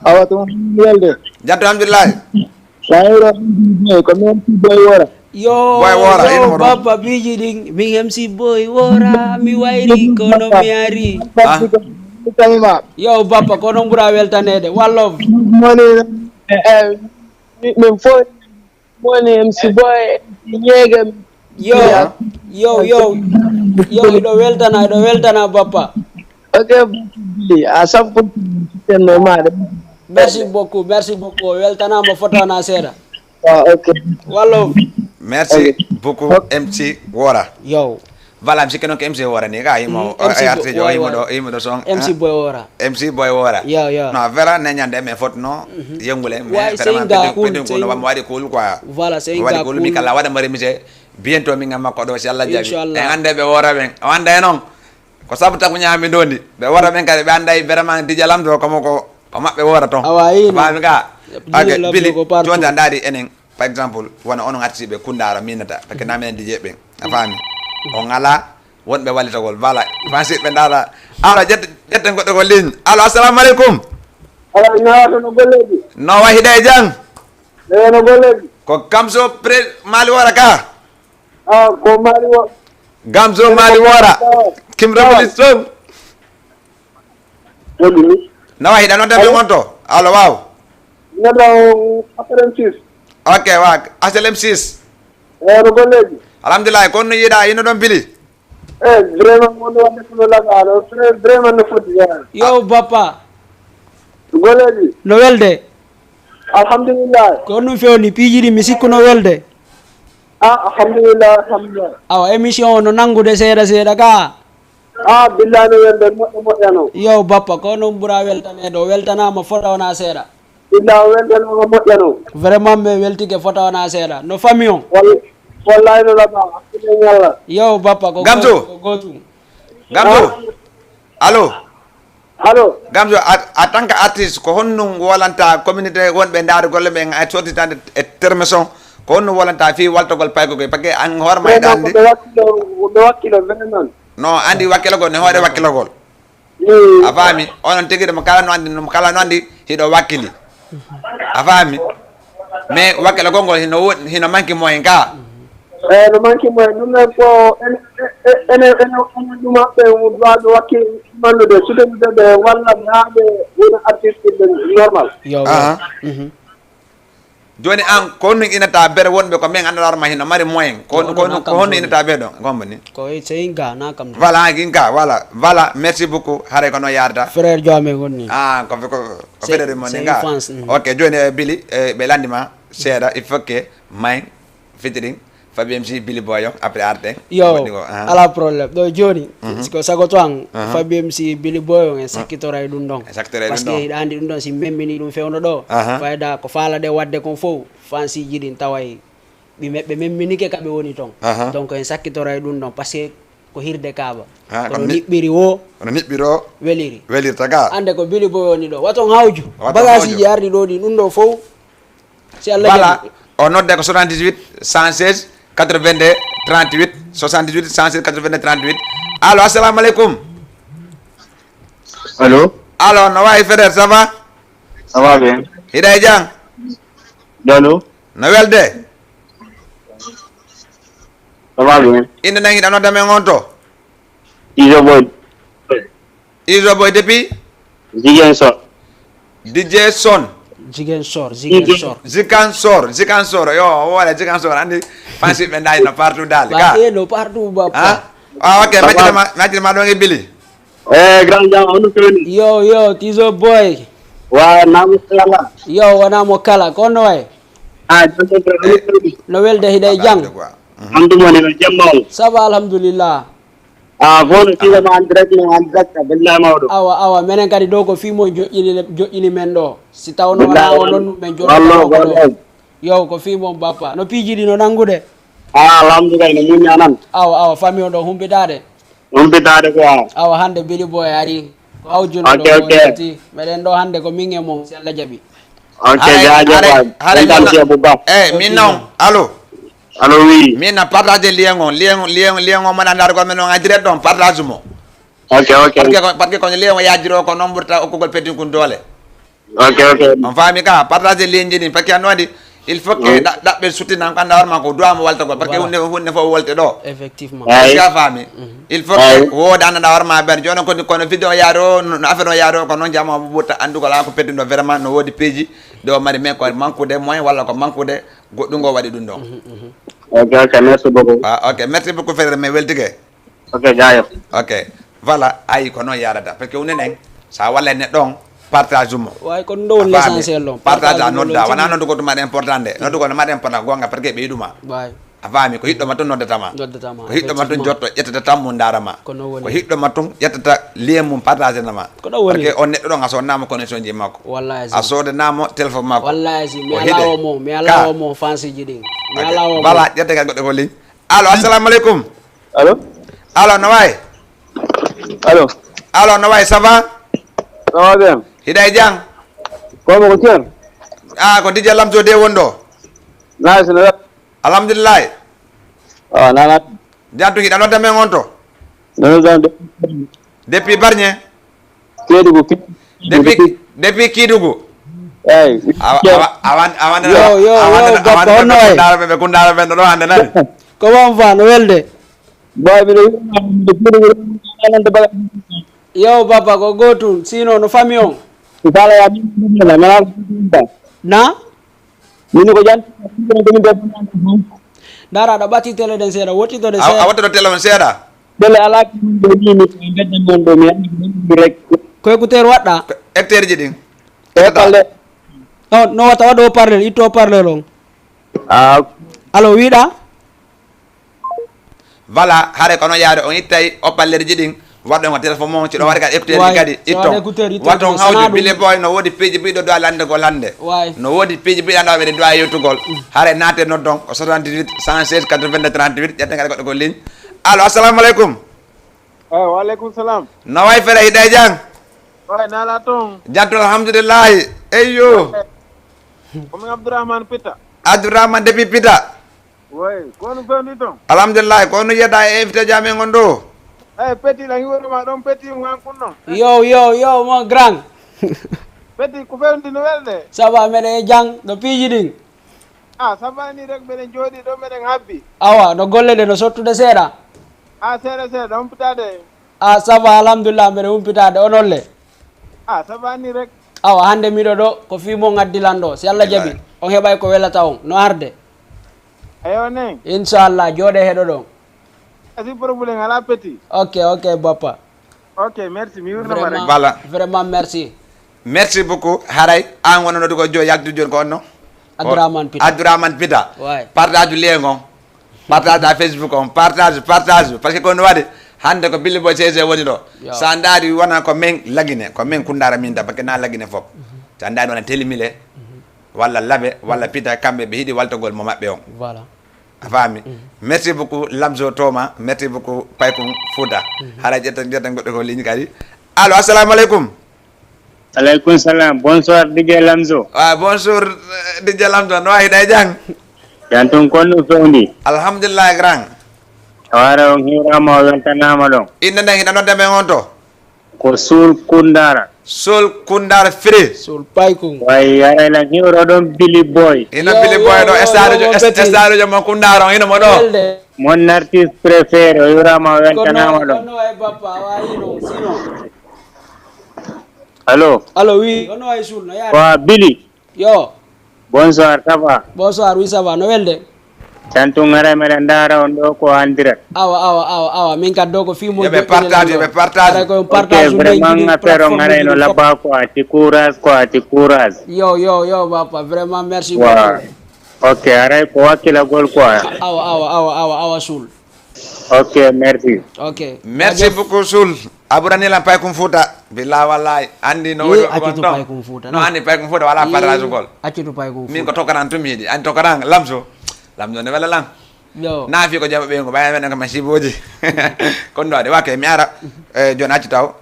Awa, to welde. Jatto, alhamdulillahi. Sayro, ko men si Boy Wora. Yo, Boy Wora, yo, ino mo ɗon. Bappa piiji ɗin, min M C Boy Wora, mi wayri kono mi ari. Ah. Yo, Bappa, kono ɓura weltaneede. One love. Moni, eh, eh, min fof. Moni M C Boy, M C Ñeege. Yo, yo, yo, yo, iɗo weltana, iɗo weltana, Bappa. Ok, a sappo tenno maɗa. Merci beaucoup, merci beaucoup. O weltanaama foto na seeɗa. Ah, ok. Wallo. Merci beaucoup, M C Wora. Yo. Voilà, mi sikki noon ko M C Wora ni ka, himo, mm, M C Bo-, artiste jo, Boy himo Wora. Ɗo, himo ɗo son, M C, hein? Boy Wora. M C Boy Wora. Yo, yo. No, Vera ne ñande men fof no, yengule, mais vraiment, c'est un gars cool, pedin ko no wamo waɗi cool quoi. Voilà, c'est un gars cool. Mi kala waɗa mo remise, bientôt min ngam makko ɗo, si Allah jaɓi. Inchallah. En ande ɓe Wora ɓen, o anda e noon. Ko sabu taku ñaami ɗo ndi, ɓe Wora ɓen kadi, ɓe anda e vraiment Dj Lamdo, komo ko, ko maɓɓe Wora toon. Awa, ino. Faami ka? Ake, Bili, jonta ndaari enen. Par exemple, wona onon artiste ɓe Koundara minata, parce que na minen D J ɓen. A faami? On ngala wonɓe wallitagol. Voilà. Fansi ɓe ndaara. Ala, ƴetta, ƴetta goɗɗo ko ligne. Allo, assalamu aleykum. Ala, nawato no golleji? No wayi hiɗa e jam? Eyo, no golleji? Ko Kamso Pre-, Mali Wora ka? Ah, ko Mali Wo-, Gamzo Mali Wora. Kim Revolution. Woɗɗi ni. Nawa hiɗa nodda min on to? Allo, waaw. Neɗɗo o H L M six. Ok, wa, H L M six. Eh, no golleji? Alhamdulillah, kono no yiɗa, ino ɗon pili? Eh, vraiment, wonde wadde kono laga, alors, vra-, vraiment no foti, vraiment. Yo, bappa. Golleji? No welde? Alhamdulillah. Ko honɗum fewni? Piiji ɗi mi sikku no welde. Ah, alhamdulillah, alhamdulillah. Awa, émission o no nanngude seeɗa seeɗa ka. Ah, billahi no welde, moƴƴo moƴƴa no. Yo, bappa, ko noon ɓura weltaneede, o weltanaama fota wona seeɗa. Billahi o weltanaama moƴƴa no. Vraiment, mi weltike fota wona seeɗa. No famille on? Wal-, wallahi no laba, hakkunde e Allah. Yo, bappa, ko Gamsu. Gootu, ko gootu. Gamsu. Ah. Allo. Allo. Gamzo, a, en tant que artiste, ko honɗum wolanta communauté wonɓe ndaari golle ɓe e sottitande e terme son? Ko honɗum wolanta fii waltogol paykokoy? Parce que an hoore ma hiɗa anndi. Ɓe wakkilo, ɓe wakkilo vraiment. No anndi wakkilogol ne hoore wakkilogol. A faami? Onon tigi ɗum kala no anndi, ɗum kala no anndi hiɗo wakkili. A faami? Mais wakkilogol ngol hino wo-, hino manki moyen ka. Eyi, no manki moyen. Ɗum ɗon ko ene, ene, ene, ene ɗum haɓɓe ɗum duwaɓe wakki mannude, sukaɓe ɓe walla naaɓe wona artiste ɓe normal. Yo. Aha. Jooni an, ko honɗum innata bere wonɓe ko min anndaa ma hino mari moyen? Ko, ko, ko honɗum innata ɓe ɗo? Gombo ni. Ko e sey ga na kam. Voilà, ginka, voilà, voilà, merci beaucoup. Haray ko noon yaarata. Frère Joame wonni. Ah, ko, ko, ko C'est- federe mon c'est nga. Une France, mm. Ok, jooni e Bili, e ɓe lanndima seeɗa, il faut que may fitirin Fabi M C Bili Boy on, après arten. Yo, Waɗi ko, ah. Ala problème. Ɗo jooni, ko sago to an, Fabi M C Bili Boy on, en sakkitora e ɗum ɗon. En sakkitora e Parce ɗum que ɗon. Hiɗa anndi ɗum ɗon, si memmini ɗum fewndo ɗo, Aha. Fayda ko faalade waɗde kon fof, fansiji ɗin taway ɓe me-, ɓe memmini ke ka ɓe woni ton. Aha. Donc en sakkitora e ɗum ɗon, parce que ko hirde kaaba. Ah, Kono ko ni- niɓɓiri wo, No niɓɓiro, weliri. Welirta ga. Ande ko Bili Boy woni ɗo. Waton hawju. Waton Bagasiji hawju. Arɗi ɗo ɗi, ɗum ɗo fof. Si Allah Voilà, jaɓi. O nodde ko soixante-dix-huit, cent seize, quatre-vingt-deux, trente-huit, soixante-dix-huit, cent seize, quatre-vingt-deux, trente-huit. Allo, assalamu aleykum. Allô. Allo, no wayi Feder, ça va? Ça va bien. Hiɗa e jam? Allô. No welde? Ça va bien. Innde nden hiɗa nodda men on to? Izo Boy. Izo Boy depuis? Ziguinchor. D J Son. Ziguinchor, Ziguinchor. Ziguinchor, Ziguinchor. Yo, wala Ziguinchor. Andi fansi ɓe ndayi no partout dal. Ba Ka. e no partout ba. Ha? Ah, ok, Ça va. Majjirma, Majjirma ɗon e Bili. Eh, grand Jam, hono toni? Yo, yo, Tizo Boy. Wa, namu sala. Yo, wona mo kala, ko no way? Ah, jam ko hono toni? No welde hiɗa e jam. Andu mo ne jam ma o. Ça va, alhamdulillah. Ah, bon, si ma en direct, mo en direct, billahi mawɗo. Awa, awa, menen kadi ɗo ko fii mo joƴƴini, joƴƴini men ɗo. Si tawno wona Billahi o wala. Noon, men Wallo, joɗɗo ko ɗo. wallo. Yo, ko fii mon bappa. No piiji ɗi no nanngude? Ah, alhamdulillah, no muñña nan. Awa, awa, famille o ɗo humpitaade. Humpitaade quoi. Awa, hannde Bili Boy ari. Ko hawjuno Ok, ɗo ok. wonti. Meɗen ɗo hannde ko min e mon, si Allah jaɓi. Ok, Hare, jaajëf hare, waay. hare, Kontaan min ci yow bu baax. Eh, min noon, allo. Allo, oui. Min na partager lien on, lien, lien, lien on mbaɗa ndaar ko men on en direct on, partage mo. Ok, ok. Parce que, parce que kono lien o yaajiro ko noon ɓurta okkugol petit kun doole. Ok, ok. On faami ka, partager lien ji ɗin, parce que anno waɗi, il faut que Oui. ɗa-, ɗaɓɓe suttinan ko annda hoore ma ko duwa mo waltagol, parce que Voilà. hunde, hunde fof o wolte ɗo. Effectivement. Ay. Est-ce que a faami? Il faut Ay. Que wooda annda hoore ma ɓen, jooni kono, kono vidéo yaaro, no affaire o yaaro, ko noon jama o ɓurta anndugol an ko petit ɗo vraiment no woodi piiji, ɗo mari men ko manqude moyen walla ko manqude goɗɗum ngo waɗi ɗum ɗon. Ok, ok, merci beaucoup. Ah, ok, merci beaucoup frère, mais weltike. Ok, jaajëf. Ok, voilà, ayi ko noon yarata, parce que hunde nden, sa walla neɗɗo on, partage mo. Way, ko ɗum ɗo woni A faami? L'essentiel ɗon. Partage a Partage nodda, ɗon wona tigi. Noddu ko tuma important de, noddu ko no mari important gonga, parce que ɓe yiɗuma. Way. A faami, ko hiɗɗo ma tun noddatama. Noddatama, Ko hiɗɗo ma tun effectivement. Jotto, ƴettata tammu ndarama. Ko noon woni. Ko hiɗɗo ma tun ƴettata lien mum, partage nama. Ko ɗon woni. Parce que on neɗɗo ɗon a sodnama connexion ji makko. Wallahi A azim. Sodnama téléphone makko. Wallahi azim. Mi Ko ala hide. o mo, mi Ka. ala o mo fansi ji ɗin. Mi Ok. Ala o mo. Voilà, ƴette kay goɗɗo ko ligne. Allo, assalamu aleykum. Allo. Allo, no wayi? Allo. Allo, no wayi, ça va? Ça va bien. Hiɗa e jam? Ko mo ko Thierno? Ah, ko D J Lamso de won ɗo. Nice, no. Alhamdulillahi. Ah, nana. Jantu hiɗa nodda men on to? Nana dan. Depuis Barñe? Kedugu. Depuis, depuis Kidugu. Ay. Awa, awa, awa, awa, Yo, yo, awa, yo, awa, Bappa, awa, honno wayi? Kundara ɓe, Kundara ɓe, ɗo hande nani? Ko wan fa no welde? Boy, mi ɗo wi'ude Kedugu, nante baga. Yo, Bappa, ko gotum, sino no famille on? Sala ya min, min, min, min, Na? Min ko jan. Dara, aɗa ɓati télé ɗen seeɗa, wottito ɗe A, a seeɗa. Watta ɗo téléphone seeɗa. Télé ala ko min ɗo ni, mi bedda mon ɗo, mi andi mi rek. Ko écouteur waɗɗa? Ko hectare ji ɗin. E palle. On, no watta waɗo parlel, itto parlel on. Ah, Allo, wiɗa? Voilà, hare kono yaade on ittay opallerji ɗin, waɗɗon ko téléphone mon, si ɗon waɗi kadi écouteur Way, kadi, so itton. waɗi écouteur, itton, Watton so sanaa hawju ɗum. Bili Boy no woodi piiji buy ɗo duwa lande ko lande. Way. No woodi piiji buy ɗo ɓe duwa yettugol. Hare naate noddon ko soixante-dix-huit, cent seize, quatre-vingt-deux, trente-huit, ƴetten kadi goɗɗo ko ligne. Allo, assalamu aleykum. Eyi, wa aleykum salam. No way fere hiɗa e jam? Oye, nala toon. Jam toon, alhamdulillahi. Eyyo. Ko min Abdourahmane Pita. Abdourahmane depuis Pita. Woy, ko no fewndi toon? Alhamdulillahi, ko no yiyata e invité ji amen on ɗo? Ey, Petit, la hiworo ma ɗon, Petit, mo an kun ɗon. Yo, yo, yo, mon grand. Petit, ko fewndi no welde? Ça va, meɗen e jam, no piiji ɗin? Ah, ça va ni rek, meɗen jooɗi ɗo, meɗen habbi. Awa, no golle ɗe, no sottude seeɗa? Ah, seeɗa, seeɗa, humpitaade. Ah, ça va, alhamdulillah, meɗen humpitaade, onon le? Ah, ça va ni rek. Awa, hannde miɗo ɗo, ko fii mon addi lan ɗo. Si Allah jaɓi, on heɓay ko welata on, no arde. Eyo nen. Inchallah, jooɗe heɗo ɗon. Asi problème, ala Petit. Ok, ok, bappa. Ok, merci, mi wirnama rek. Vraiment, voilà. Vraiment, merci. Merci beaucoup. Haray, an wona noddu ko jo yaltu jon ko onno? Abdourahmane Pita. Abdourahmane Pita. Ouais. Partage lien on. Partage à Facebook on. Partage, partage. Parce que ko no waɗi, hannde ko Billy Boy C C woni ɗo. Yo. Sa ndaari wona ko men lagine, ko men kundara min da, parce que na lagine fof. Sa ndaari wona Telimile, walla Labe, walla Pita, kamɓe ɓe hiɗi waltogol mo maɓɓe on. Voilà. A faami? Merci beaucoup, Lamzo Toma. Merci beaucoup, Paykun Fouta. Hara ƴetta, ƴetta goɗɗo ko ligne kadi. Allo, assalamu aleykum. Aleykum salam. Bonsoir, D J Lamzo. Ah, bonjour, eh, D J Lamzo. No wayi, hiɗa e jam? Jam tun, kon no fewndi? Alhamdulillah, grand. A wara on hiwrama, o weltanama ɗon. Innde nden hiɗa nodda men on to? Ko Sul Kundara. Sul Kundara Free. Sul Paykun. Way, haray lan hiwro ɗon Billy Boy. Ino Billy Boy ɗo, yo, estadio, yo, es-, estadio mo Kundara on, ino mo ɗo. Welde. Mon artiste préféré, o hiwrama, o weltanama ɗon. Kono, kono ay bappa, wa ino, sino. Allo? Allo, oui. Kono ay Sul, no yaade? Wa Billy. Yo. Bonsoir, ça va? Bonsoir, oui, ça va. No welde? Jam tun, haray meɗen ndaara on ɗo ko en direct. Awa, awa, awa, awa. Min kadi ɗo ko fii mo. Yo ɓe partage, yo ɓe partage. Haray ko on partage. Ok, vraiment, affaire on haray no labba quoi. Ti courage quoi, ti courage. Yo, yo, yo, bappa. Vraiment, merci beaucoup. Ok, haray ko wakkilagol quoi. Awa, awa, awa, awa, awa, Sul. Ok, merci. Ok. Merci beaucoup, Sul. A ɓurani lan Paykun Fouta. Billahi wallahi. Andi no woni accitu Paykun Fouta. No andi Paykun Fouta wala partage gol. Accitu Paykun Fouta. Min ko tokaran tun mi yiɗi. Andi tokaran Lamzo. Lamzo ne wela lan. Yo. Na fi ko jaba ɓe ko ɓaya men ko masiboji. Kon ɗo ade wake mi ara. Eh, jon acci taw.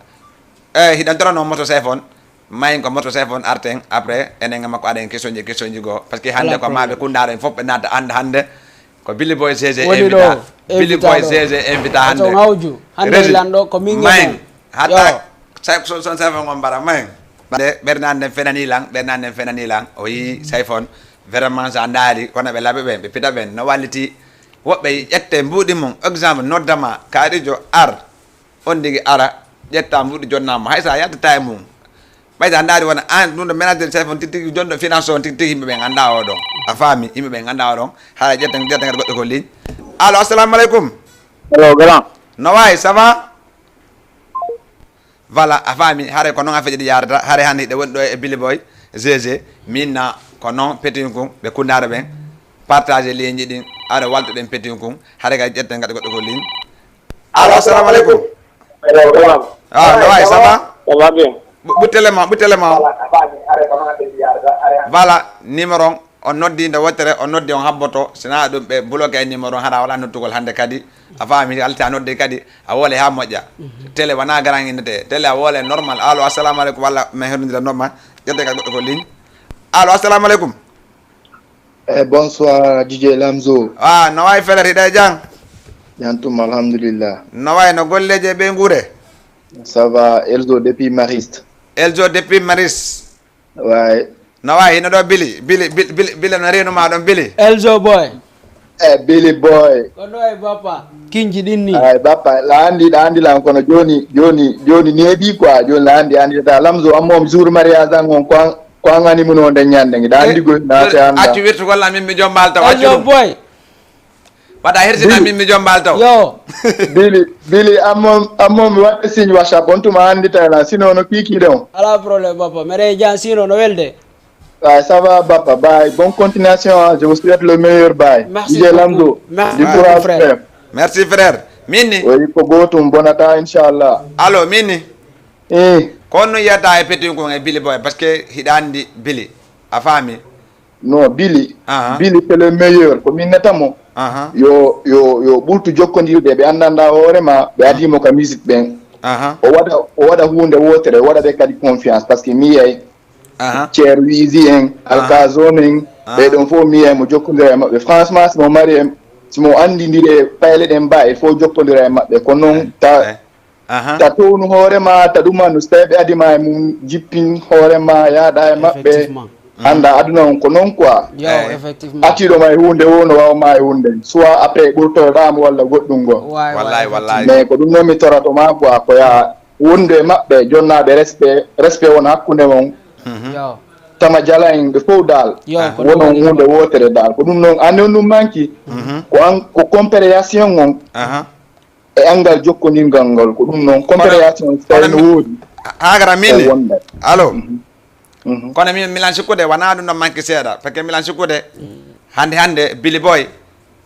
Eh, hiɗan toro no moto sefon. Mayin ko moto sefon arten après enen e makko aɗen kesonji kesonji goo. Parce que hannde ko maaɓe kundaare fof ɓe naata hannde hannde. Ko Billy Boy G G woni ɗo, invita. Billy Boy G G invita hannde. Hawju hannde. Rési lan ɗo ko min mayin. Hatta sa-, so-, son sefon on mbara mayin. Ɓernde nden fenani lan, ɓernde nden fenani lan. O yi Sayfon. Vraiment, sa ndaari, kono ɓe laɓi ɓen, ɓe pita ɓen, no walliti. Woɓɓe ƴette mbuuɗi mum, exemple, noddama, kaarijo ar. On ndigi ara, ƴetta mbuuɗi jonnama, hay sa yaltata e mum. Ɓay sa ndaari wona an, ɗum ɗo manager Sayfon tigi tigi, jonɗo finance on tigi tigi, yimɓe ɓen annda o ɗon. A faami, yimɓe ɓen annda o ɗon. Hara ƴetten, ƴetten kadi goɗɗo ko ligne. Allo, assalamu aleykum. Allo, grand. No wayi, ça va? Voilà, a faami, haray ko noon affaire ji ɗi yaarata, haray hannde hiɗe woni ɗo e Billy Boy, G G, min na ko noon Petit Kun, ɓe kundaare ɓen, partage ligne ji ɗin, ara waltuɗen Petit Kun, haray kadi ƴetten kadi goɗɗo ko ligne. Allo, assalamu aleykum. Allo, salam. Ah, no wayi, ça va? Ça va bien. Bu-, ɓuttele ma, ɓuttele ma. Voilà, numéro on, on noddi nde wottere, on noddi on habboto, sina ɗum ɓe bloqué e numéro on, hara wala noddugol hannde kadi. A faami, alta nodde kadi, a wole ha moƴƴa. Télé wona garang innete. Télé a wole normal. Allo, assalamu aleykum, walla mi hernodira normal. Ƴette ka goɗɗo ko ligne. Allo, assalamu aleykum. Eh, bonsoir, D J Lamzo. Ah, no wayi feere, hiɗa e jam? Jam tum, alhamdulillah. No wayi no golleeji e ɓeynguure? Ça va, Elzo depuis Mariste. Elzo depuis Mariste. Wayi. No wayi hino ɗo Billy, Billy, Billy, Billy, Billy no reenu ma ɗon Billy? Elzo boy. Eh, Billy boy. Ko ɗo e bappa. Kinji ɗin ni. Ay, bappa, la andi, la andi lan kono joni, joni, joni neeɓi quoi, joni la andi, andi ta Lamzo, amma on jour mariage an on, ko an, ko an ani mun on den ñande, ngi da andi goy, na se anda. Accu wirtu walla min mi jombal taw, accu Elzo ɗum. Boy. Wata hertina min mi jombal taw. Yo. Billy, Billy, amma, amma mi waɗa signe WhatsApp, on tuma andi ta la, sinon no kiki ɗon. Ala problème, bappa, mere jan sinon no welde. Ah, ça va, Bappa. Bye. Bonne continuation, hein. Je vous souhaite le meilleur. Bye. Merci D J beaucoup. Lamdo. Merci beaucoup, frère. Merci, frère. Min ni? Oui, ko gotum. Bonata, inchallah. Allo, min ni? Eh. Ko honno yiyata e Petit Kun e Billy Boy? Parce que hiɗa andi Billy. A faami? Non, Billy. Aha. Billy, c'est le meilleur. Ko min nata mo. Aha. Yo, yo, yo ɓurtu jokkondirde. Ɓe anndanɗa hoore ma, ɓe adii mo ka musique ɓen. O waɗa, o waɗa huunde wootere, o waɗa ɓe kadi confiance, parce que mi yiyay Ceer Wiisi en, Alkazone en, ɓee ɗon fof mi yiyay mo jokkondira e maɓɓe. Franchement, si mo mari en, si mo anndindiri e payle ɗen mba, il faut jokkondira e maɓɓe. Ko noon ta, ta townu hoore ma, ta ɗuma no, so tawi ɓe adi ma e mum, jippin hoore ma, yaaɗa e maɓɓe. Annda aduna on ko noon quoi. Atiiɗo ma e huunde woo no waawa ma e huunde. Soit après ɓurtoɗaa mo walla goɗɗum ngo. Wallahi, wallahi. Mais ko ɗum noon mi torato ma quoi, ko yaa wondu e maɓɓe, jonnaaɓe respect, respect wona hakkunde mon. Tama Jala en ɓe fof daal. Wonon huunde wootere daal. Ko ɗum noon, anndi on ɗum manki. Ko an, ko compréhension on e anngal jokkondirngal ngal. Ko ɗum noon, compréhension so tawi no woodi. Hagara min ni. Allo. Kono min, milan sikkude, wonaa ɗum ɗon manki seeɗa. Parce que milan sikkude, hannde, hannde, Billy Boy,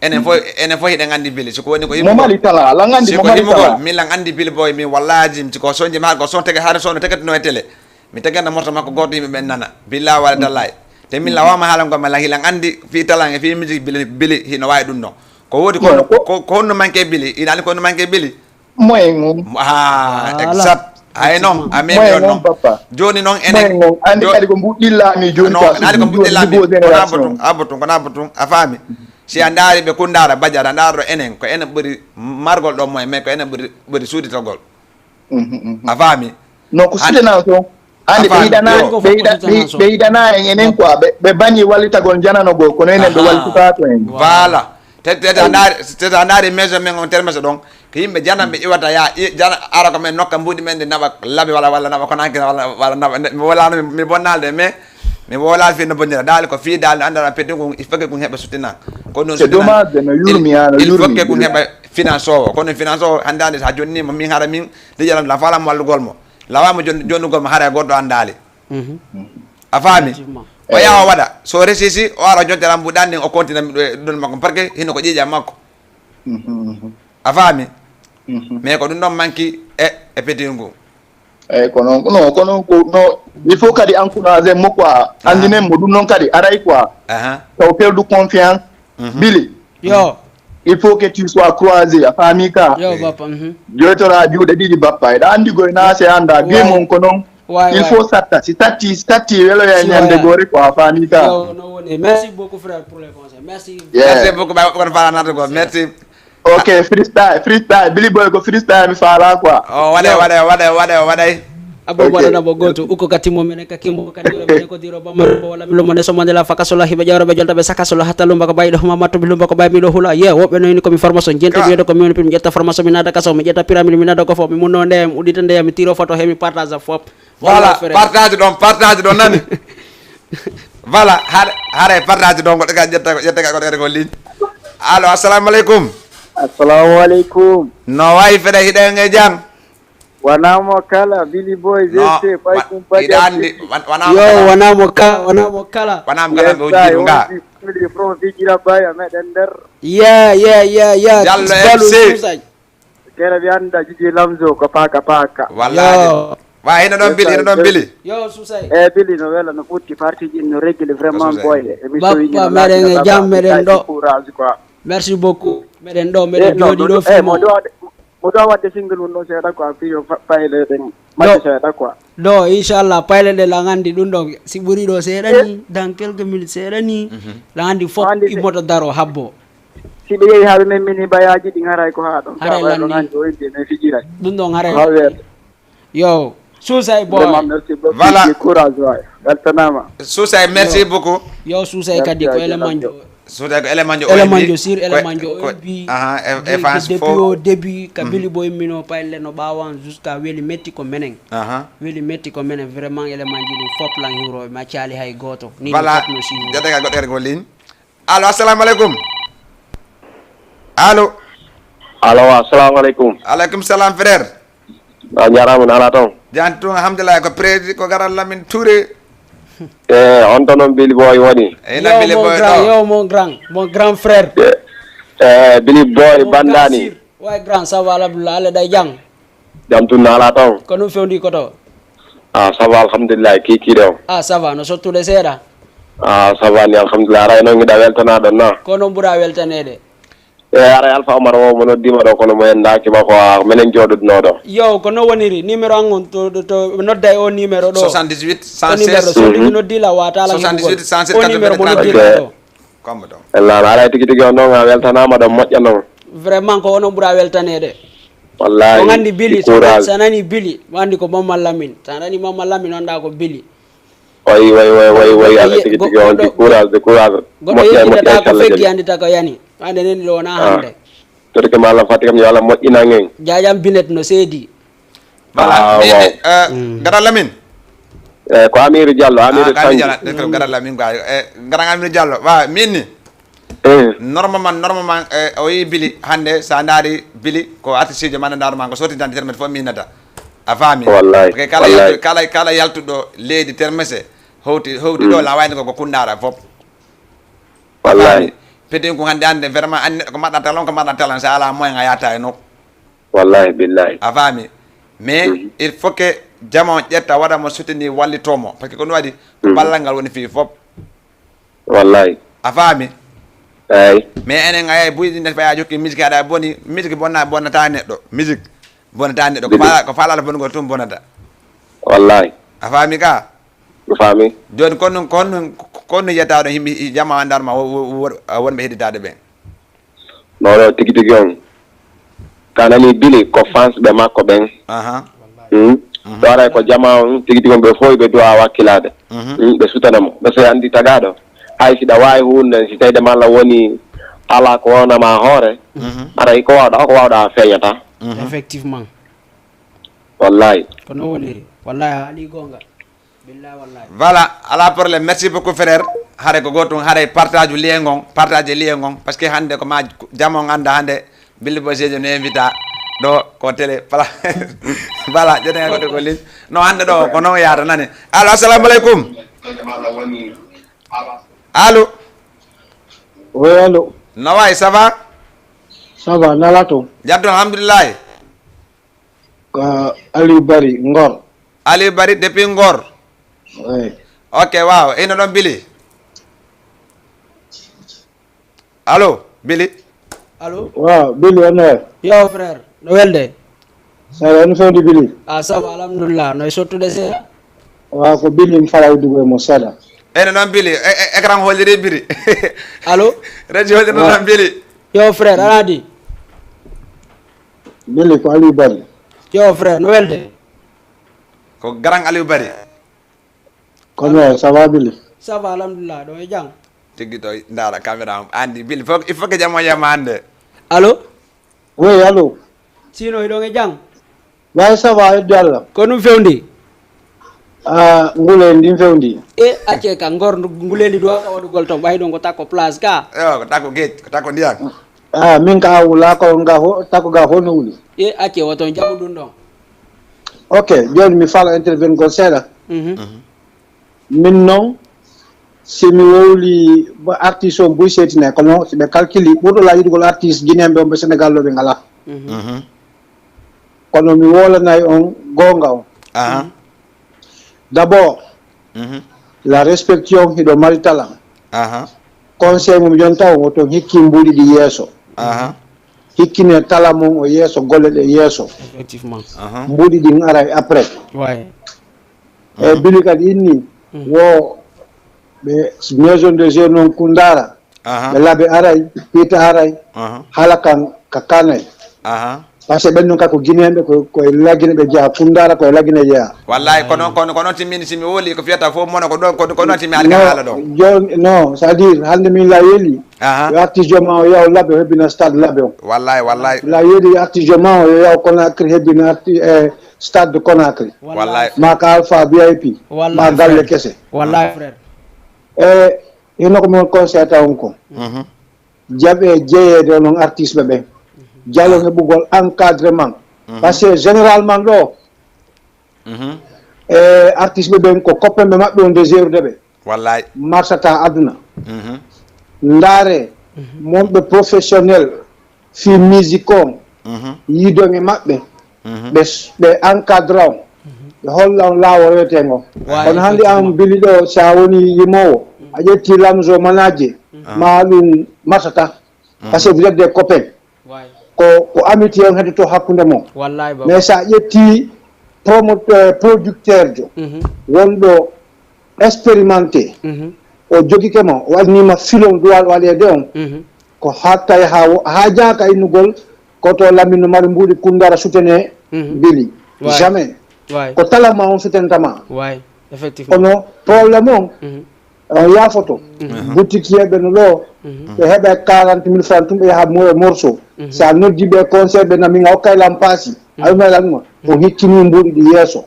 enen fof, enen fof hiɗen anndi Billy. Si ko woni ko mo yimmugol. Mali tala, ala anndi si mo ko mali yimmugol, tala. Milan anndi Billy Boy, min wallahi jim, si ko sonji ma, ko son tege, haade son tegetno e télé. Mi tegena morto makko gooto yimɓe ɓen nana. Billahi wala tallahi. Te min la wama haala ngol, mala hilan anndi fii talan e fii musique Billy, Billy hino waawi ɗum ɗon. Ko woodi ko, ko, ko honno manque Billy? Ina anndi ko honno manque Billy? Moyen on. Ah, exact. Ay noon, a memi on noon. Jooni noon enen. Moyen on. Anndi kadi ko mbuɗɗilla mi jooni ka. Anndi ko mbuɗɗilla mi. Kono abbo tun, abbo tun, kono abbo tun. A faami? Si a ndaari ɓe Kundaara, Badiara, a ndaaro enen, ko enen ɓuri margol ɗo moyen, mais ko enen ɓuri, ɓuri suuditagol. A faami? Non, ko soutenance on. Anndi ɓe yiɗana, ɓe yiɗa, ɓe, ɓe yiɗana en enen quoi. Ɓe, ɓe bañi wallitagol janano goo, kono enen ɓe wallitata to en. Voilà. Te, te, te a ndaari, te a ndaari maison men on termese ɗon, ko yimɓe jananɓe iwata ya, i-, jana, ara ko men nokka mbuuɗi men ɗi naɓa labi walla, walla naɓa konanke walla, walla naɓa, mi wolano mi, mi bonnalde, mais mi wolal fii no bonnira. Daali ko fii daali no anndana peddi ngun, il faut que kun heɓa soutenance. Ko non c'est dommage, no yurmi ha, no yurmi. Il faut que kun heɓa finance o. Kono finance o hannde hannde sa jonni mo min hara min, lijalam la falam wallugol mo. Lawama jon-, jonnugol mo hara e goɗɗo anndaali. A faami? Effectivement. O yaha o waɗa. So resisi, o ara o jonta lambuɗan ɗin, o continue ɗo e ɗon makko. Parce que hino ko ƴiiƴam makko. A faami? Mais ko ɗum ɗon manki e, e petit ngu. Eyyi, kono, non, kono ko, no, il faut kadi encourager mo quoi. Anndinen mo ɗum noon kadi aray quoi. Taw perdu confiance. Billy. Yo. Il faut que tu sois croisé, a faami ka? Yo, bappa, mhm. Joytora juuɗe ɗiɗi, bappa. Eɗa anndi goy na se annda. Game on ko noon. Il faut satta. Si satti, si satti, weloya ñande gore ko a faami ka? Yo, no woni. Merci beaucoup, frère, pour les conseils. Merci. Yeah. Merci beaucoup, ɓay woɓɓe kono faala naata ko. Merci. Ok, freestyle, freestyle. Billy Boy ko freestyle mi faala quoi. O waɗe, waɗe, waɗe, waɗe, waɗay. Abbo waɗana mo gooto, ukko ka timmo menen, ka kimmo, ka diro menen, ko diro bamma, ko wala mi lomo ne so Mandela fakasola, hiɓe ƴawra ɓe jolta ɓe sakasola, hatta lumba ko ɓayi ɗo, ma matto mi lumba ko ɓayi mi ɗo hula. Ye, woɓɓe no ini ko mi formation, jenti mi ɗo ko mi woni pim, mi ƴetta formation, mi naada kaso, mi ƴetta pyramide, mi naada ko fof, mi munno ndeyam, uddita ndeyam, mi tiro photo he, mi partage fof. Voilà, partage ɗon, partage ɗon nani. Voilà, hare, hare partage ɗon, goɗɗo ka ƴetta, ƴetta ka goɗɗo kadi ko ligne. Allo, assalamu aleykum. Assalamu aleykum. No wayi fere hiɗen e jam? Wonaa mo kala, Billy Boy, no, G C, wa-, Paykun hiɗa anndi, Pajakki. Wan-, wonaa mo kala. Yo, wonaa mo kala, wonaa mo kala. Wonaa mo kala, ɓe uji ɗum ga. Yes, I, on from Fijira Baya, meɗen nder. Yeah, yeah, yeah, yeah. Jallo F C. Kere mi annda Jiji Lamzo ko paaka paaka. Wallahi. Yo. Wa hino ɗon Billy, hino ɗon Billy. Yo, Susay. Eh, Billy no wela, no ɓutti, partie ji no régler vraiment. Susay. Boy. Émission ji no meɗen e jam, meɗen ɗo. Courage quoi. Merci beaucoup. Meɗen ɗo, meɗen jooɗi ɗo, eh, film mo o. Ɗo waɗde, mo ɗo waɗde single mum ɗo seeɗa quoi, fii yo fa-, payle ɗen. Majji seeɗa quoi. Ɗo, inchallah, payle ɗe lan anndi ɗum ɗo. Si ɓuri ɗo seeɗa ni, dans quelques minutes seeɗa ni, lan anndi fof immoto daro habbo. Si ɓe yehi haa ɓe memmini bayaaji ɗin, haray ko haa ɗon. Haray lanni. Ɗum ɗon haray. Yo, Susay boy. Vraiment, merci beaucoup. Voilà. Courage, waay. Weltanaama. Susay, merci beaucoup. Yo, Susay kadi ko élément jo. Susay ko élément jo. Élément jo, sur élément jo. Depuis, depuis au début, ka Billy Boy mino payle no ɓaawan jusqu'à weli metti ko menen. Weli metti ko menen, vraiment, élément ji ɗin fof lan hiwrooɓe ma caali hay gooto. Ni fof no siiwude. Voilà. Jatega goɗɗo kadi ko ligne. Allo, assalamu aleykum. Allo. Allo, assalamu aleykum. Aleykum salam, frère. A jaaraama, no alaa toon? Jam tun, alhamdulillah, ko président, ko garal Lamine Touré. E, on to noon Billy Boy woni? Eyyi, yo, Billy Boy ɗo. Yo, mon grand, mon grand frère. E, e, Billy Boy Bandani. Mon grand sir. Way grand, ça va, alhamdulillah, Allah ɗay jam. Jam tun, no alaa toon? Ko ɗum fewndi ko to? Ah, ça va, alhamdulillah, kiikiiɗe o. Ah, ça va, no sottude seeɗa? Ah, ça va ni, alhamdulillah. Aray noon, ngiɗa weltanaa ɗon na? Ko noon ɓura weltaneede. E aray Alpha Omar o mo noddiima ɗo, kono mo en ndaaki ma ko a menen jooɗodunoo ɗo. Yo, ko no woniri? Numéro an on to, to, to ɓe nodda e o numéro ɗo. Soixante-dix-huit, O numéro ɗo, cent seize. So ɗum Mhm. noddi la wata la Soixante-dix-huit, cent sept, O numéro mo noddi la ɗo. Kombo ɗo. Ella, aray tigi tigi on noon a weltanaama ɗo, moƴƴa noon. Vraiment ko onon ɓura weltaneede. Wallahi, On anndi Bili, so courage. So a nani Bili, mo anndi ko Mamman Lamine. So a nani Mamman Lamine, on ɗa ko Bili. Way, way, way, way, way, Goɗɗo Alla ye-, tigi go-, tigi on goɗɗo, di courage, de courage. Goɗɗo Moƴƴa, moƴƴa, yejjitata ko inchallah, feggi jali. Anndi ta ko yani. Hande neni ɗo wona Ah. hande. Torke ma Allah fati kam yo Allah moƴƴinan en. Jaajam Binet no seedi. Voilà. Ah, mi, waaw. Eh, Mm. Gara Lamine. Eh, ko Amiru Diallo, Amiru Ah, Gara Sanji. Diallo, Gara Lamine quoi. Eh, Gara Amiru Diallo. Wa, min ni. Eh. Normalement, normalement, eh, o yi Bili hande, sa ndaari Bili, ko artiste jo mana ndaaro ma, ko sorti tan termet fof minata. A faami? Wallahi, Parce que kala wallahi. Yaltu-, kala, kala yaltuɗo leydi termese, howti, howti ɗo, Mm. la wayno ko, ko Kundara fof. A Wallahi. Faami? Pedin ko hande, hande, vraiment, anni ko mbaɗɗa talon, ko mbaɗɗa talon, sa ala moyen a yata e nokku. Wallahi, billahi. A faami? Mais Mhm. il faut que jama on ƴetta, waɗa mo soutenir, wallito mo. Parce que ko ɗum waɗi, ko Mhm. ballal ngal woni fii fof. Wallahi. A faami? Eyi. Mais enen a yahi buy ɗin ɓaya jokki musique aɗa boni, musique bonna, bonnata neɗɗo. Musique bonnata neɗɗo. Ko Bidi. Faala, ko faala bonnugol tun bonnata. Wallahi. A faami ka? Mi faami. Joni kon ɗum, kon ɗum, kon ɗum yetta ɗo yimɓe, jama andar ma wo-, wo-, wo-, wonɓe heɗitaade ɓen. Non, non, tigi tigi on. Ka nani Bili ko fans ɓe makko ɓen. Aha. Hmm? Mhm. Ɗo aray ko jama on tigi tigi on ɓe fof ɓe duwa wakkilaade. Mhm. Hmm, ɓe sutana mo. Ɓe so andi tagaɗo. Hay si ɗa waawi huunde, si tawde malla woni ala ko wonama hoore. Mhm. Aray ko wawɗa, ko wawɗa feeñata. Mhm. Effectivement. Wallahi. Ko non woniri. Wallahi, a haali goonga. Billahi wallahi. Voilà, ala problème. Merci beaucoup, frère. Hare ko gotum, hare partage lien ngon, partage lien ngon, parce que hande ko ma jamo on anda hande Billy Boy Sejo no invita ɗo ko télé. Voilà. Voilà, joni ko ko ligne. No hande ɗo ko non yaata nani. Allo, assalamu alaikum. Allo. Oui, allo. No way, ça va? Ça va, nala to. Jabdo, alhamdulillah. Ko Aliou Bari, Ngor. Aliou Bari depuis Ngor. Oui. Ok, waaw. Ino ɗon Bili. Allo, Bili. Allo. Waaw, Bili, on no wayi? Yo, frère. No welde? Ça va, no fewndi Bili? Ah, ça va, alhamdulillah. No e sottude seeɗa? Waaw, ko Bili mi fala uddugo e mo seeɗa. Ene noon Bili, e, e, écran holliri Bili. Allo? Régie holliri Waaw. Noon Bili. Yo, frère, aɗa adi? Bili ko Aliou Bari. Yo, frère, no welde? Ko grand Aliou Bari. Kono ça va Bili? Ça va, alhamdulillah, ɗo e jam. Tiggi to ndaara caméra am. Andi Bili, faut, il faut que jamo yama hande. Allo? Oui, allo. Sino, hiɗon e jam? Way, ça va, heddi Allah. Ko ɗum fewndi? Ah, ngulendi ɗin fewndi. E, acce ka, ngor ndu-, ngulendi duwa ka waɗugol ton, ɓay ɗon ko takko place ka. Yo, ko takko geej, ko takko ndiyan. Ah, min ka wula ko nga ho-, takko ga ho no wuli. E, acce woton jamu ɗum ɗon. Ok, joni mi fala intervenir gol seeɗa. Mhm. Mhm. Min non, si mi wowli ba artiste on buy seetine, kono si ɓe calculi ɓurɗo la yiɗugol artiste guinéen ɓe on ɓe Sénégal ɗo ɓe ngala. Mhm. Mhm. Kono mi wolanay on goonga on. Aha. D'abord, Mhm. La respect on hiɗo mari talent. Aha. Conseil mum jonta on, woton hikki mbuuɗi ɗi yeeso. Aha. Hikkine talent mon o yeeso, golle ɗe yeeso. Effectivement. Aha. Mbuuɗi ɗin aray après. Ouais. E Mhm. Bili kadi inni, Mhm. Wo ɓe maison de jeunes on Kundara. Aha. Ɓe laabe aray, piita aray. Aha. Hala kan ka kanay. Aha. Parce que ɓen non ka ko Guinéen ɓe, ko, ko e Lagine ɓe jeya, Kundara ko e Lagine jeya. Wallahi, kono, kono, kono timmi, si mi woli ko fiyata fof mono ko ɗon, ko, ko ɗon timmi alka haala ɗon. Non, jon-, non, c'est-à-dire, hande min la yeli. Aha. Yo artiste joma o yaw labe, o hebbina stade labe on. Wallahi, wallahi. La yeli artiste joma o yo yaw Conakry, hebbina arti-, eh, stade de Conakry. Wallahi. Ma ka Alpha V I P. Wallahi, ma galle frère. Kese. Wallahi, frère. E, hino ko mon conseil ta on ko. Mhm. Jaɓe jeyeede onon artiste ɓe ɓen. Jalon heɓugol encadrement. Mhm. Parce que généralement ɗo, Mhm. e, artiste ɓe ɓen ko copain ɓe maɓɓe on de jerude ɓe. Wallahi. Marsata aduna. Mhm. Ndaare, Mhm. mon ɓe professionnel, fii musique on, Mhm. yidon e maɓɓe, Mhm. ɓe s-, ɓe encadre on, ɓe holla on laawol wiyetee ngo. Wallahi, kono hannde an effectivement. Bili ɗo, si a woni yimoowo, a ƴetti Lamzo manaje, Ah. ma ɗum marsata. Parce que vous êtes des copains. Ko, ko amitié on heddoto hakkunde mon. Mais sa ƴetti promoteur, producteur jo, wonɗo expérimenté, o jogike ma, o waɗnima filon duwal waɗede on, ko hattay ha, ha jaaka innugol, ko to Lamine no mari mbuuɗi kundara sutene Bili. Jamais. Ko talama on sutentama. Kono problème on, on yaafoto. Boutique yeɓe no ɗo, ɓe heɓa quarante mille francs tun, ɓe yaha mo-, morceau. Sa noddi ɓe conseil, ɓe nami nga hokkay lam paasi. Aɗuma lan ma, on hikkini mbuuɗi ɗi yeeso.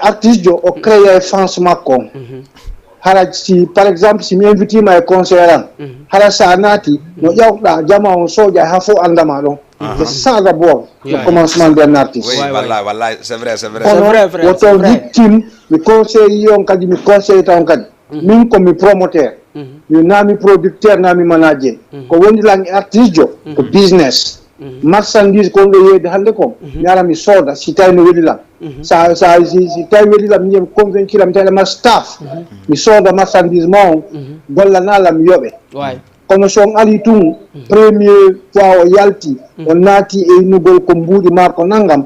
Artiste jo o créé fans makko on. Hara si, par exemple, si mi invite ma e concert an, hara sa naati, no ƴawɗa jama on soja ha fof andama ɗon. C'est ça d'abord le commencement d'un artiste. Wallahi, wallahi, c'est vrai, c'est vrai. Kono woto on hikkin, mi conseille on kadi, mi conseille ta on kadi. Min ko mi promoteur. Mi na mi producteur, na mi manager. Ko woni lan e artiste jo, ko business. Marchandise ko on ɗo yeeyde hannde ko, mi ara mi sooda, si tawi no weli lan. Sa, sa, si, si tawi weli lan, mi yiya mi convaincu lan, mi tawi ma staff. Mi sooda marchandise ma on, gollana lan, mi yoɓe. Kono so on ari tun, premier fois o yalti, o naati e innugol ko mbuuɗi ma ko nangam,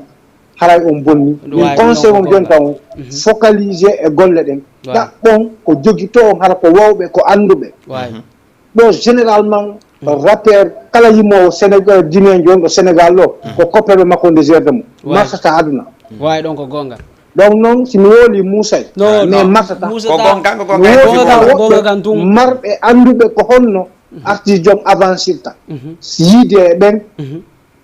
haray on bonni. Min conseil on jonta on, focaliser e golle ɗen. Ɗaɓɓon ko jogito on, hara ko wawɓe, ko annduɓe. Ɗo généralement rappeur, kala yimoowo Sénégal, dineejo on ɗo Sénégal ɗo, ko koppeɓe makko nde gerde mo. Marsata aduna. Wawi ɗon ko gonga. Donc noon, si mi wooli Mousay, mais marsata. Ko gonga, ko gonga. Woodi woɓɓe marɓe annduɓe ko honno artiste on avancirta. Yiide e ɓen,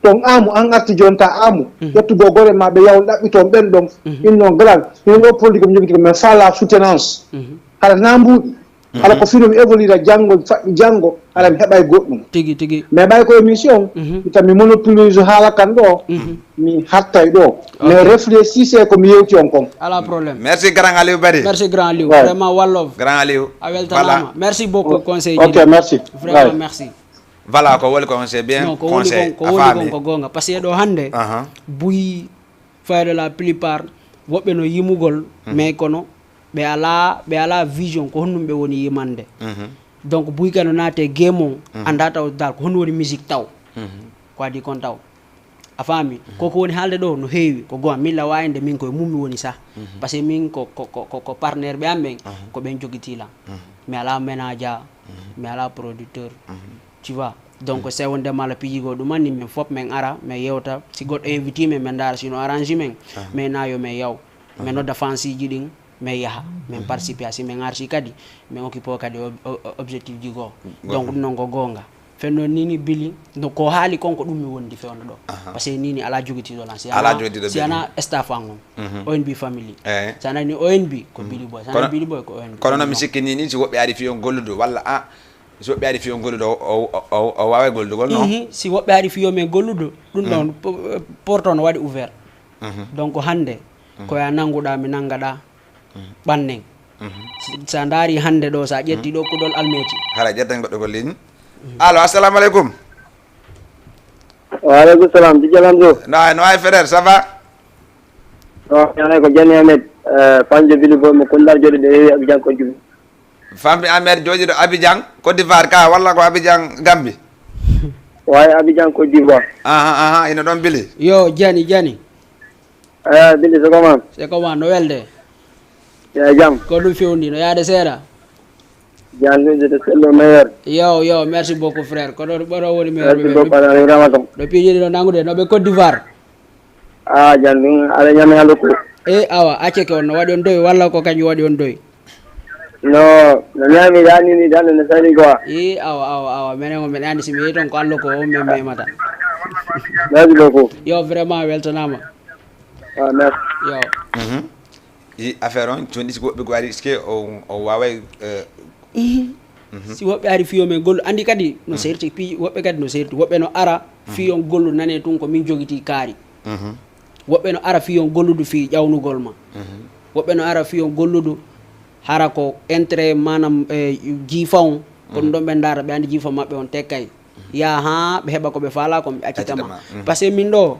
ton amu, an artiste on ta amu, ƴettugol gore ma ɓe yaw ɗaɓɓiton ɓen ɗon. Inno grand, min o produit ko mi jogiti ko, mais fala soutenance. Hara na mbuuɗi. Hara ko fino mi évoluera janngo, faɗɗi janngo, hara mi heɓay goɗɗum. Tigi, tigi. Mais ɓay ko émission, ita mi monopolise haala kan ɗo, mi hattay ɗo. Mais réfléchissez ko mi yewti on kon. Ala problème. Merci grand Aliou Bari. Merci grand Aliou. Ouais. Vraiment one love. Grand Aliou. A weltanama. Merci beaucoup conseil. Ok, merci. Vraiment merci. Voilà, ko woni kon c'est bien. Non, ko woni conseil. Kon, ko woni kon ko gonga. Parce que ɗo hannde, buy fayda la plupart, woɓɓe no yimugol, mais kono ɓe ala, ɓe ala vision ko honɗum ɓe woni yimande. Donc buy kano naate game on, anda taw dal ko honɗum woni musique taw. Ko adi kon taw. A faami? Ko ko woni haalde ɗo no heewi, ko goma min la wayande min koye mum mi woni sah. Parce que min ko, ko, ko, ko, ko partenaire ɓe am ɓen, ko ɓen jogiti lan. Mi ala manager, mi ala producteur. Tu vois? Donc sewonde mala piiji goo ɗum anni min fof min ara min yewta, si goɗɗo invite min min ndaara sino arrange min, min na yo min yaw, min nodda fansiji ɗin, min yaha min participe, si min arti kadi min occupe kadi objectif ji goo. Donc ɗum noon ko goonga. Fenno nini bili no ko haali kon ko ɗum mi wondi fewndo ɗo. Parce que nini ala jogitiɗo lan si ala staff an on. Onb family. Si a nani onb ko bili boy, si a nani bili boy ko onb. Kono noon mi sikki nini si woɓɓe ari fiyon golludu walla a si woɓɓe ari fiyo gollude o waaway gollugol non? Ihi, si woɓɓe ari fiyo men gollude ɗum ɗon porte on waɗi ouvert. Donc hannde ko ya nannguɗaa mi nanngaɗaa ɓannen. Sa ndaari hannde ɗo sa ƴetti ɗo kudol almeti. Hara ƴetten goɗɗo ko ligne. Allo, assalamu aleykum. Wa aleykum salam, Dijallo Amso. No ay, no ay, frère, ça va? No ay, ko Jani Ahmed, Panjo Bili Boy mo Kundar jooɗi ɗo heewi Abidjan ko Djibi. Fambi Amer jooɗiiɗo Abidjan, Côte d'Ivoire ka walla ko Abidjan Gambie? Wayi Abidjan Côte d'Ivoire. Aha, aha, ino ɗon bili. Yo, Jani, Jani. Eyi, bili c'est comment? C'est comment, no welde? Ya jam. Ko ɗum fewndi, no yaade seeɗa? Jam, ɗum c'est le meilleur. Yo, yo, merci beaucoup frère. Ko ɗo ɓoro woni meilleur. Merci beaucoup, Alain Ramadan. Ɗo piiji ɗi no nangude, no ɓe Côte d'Ivoire. Ah, jan ɗum aɗa ñami hannde ko. E awa, acceke on no waɗi on doy walla ko kañum waɗi on doy? No, no ñami dani ni dande no sali quoi. E awa, awa, awa, menen o mbeɗa anndi si mi yehi toon ko Allah ko on men memata. Merci beaucoup. Yo, vraiment weltanama. Ah, merci. Yo. Mhm. I affaire on, jooni si woɓɓe ko ari, est-ce que o, o waaway eh, si woɓɓe ari fiyo men gollu anndi kadi no serti pi woɓɓe kadi no serti woɓɓe no ara fiyon gollu nane tun ko min jogiti kaari woɓɓe no ara fiyon golludu fi ƴawnugol ma woɓɓe no ara fiyon golludu hara ko intérêt manam eh, jiifa on ko ɗum ɗon ɓe ndaara ɓe anndi jiifa maɓɓe on tekkay yaa haa ɓe heɓa ko ɓe faala kon ɓe accitama parce que min ɗo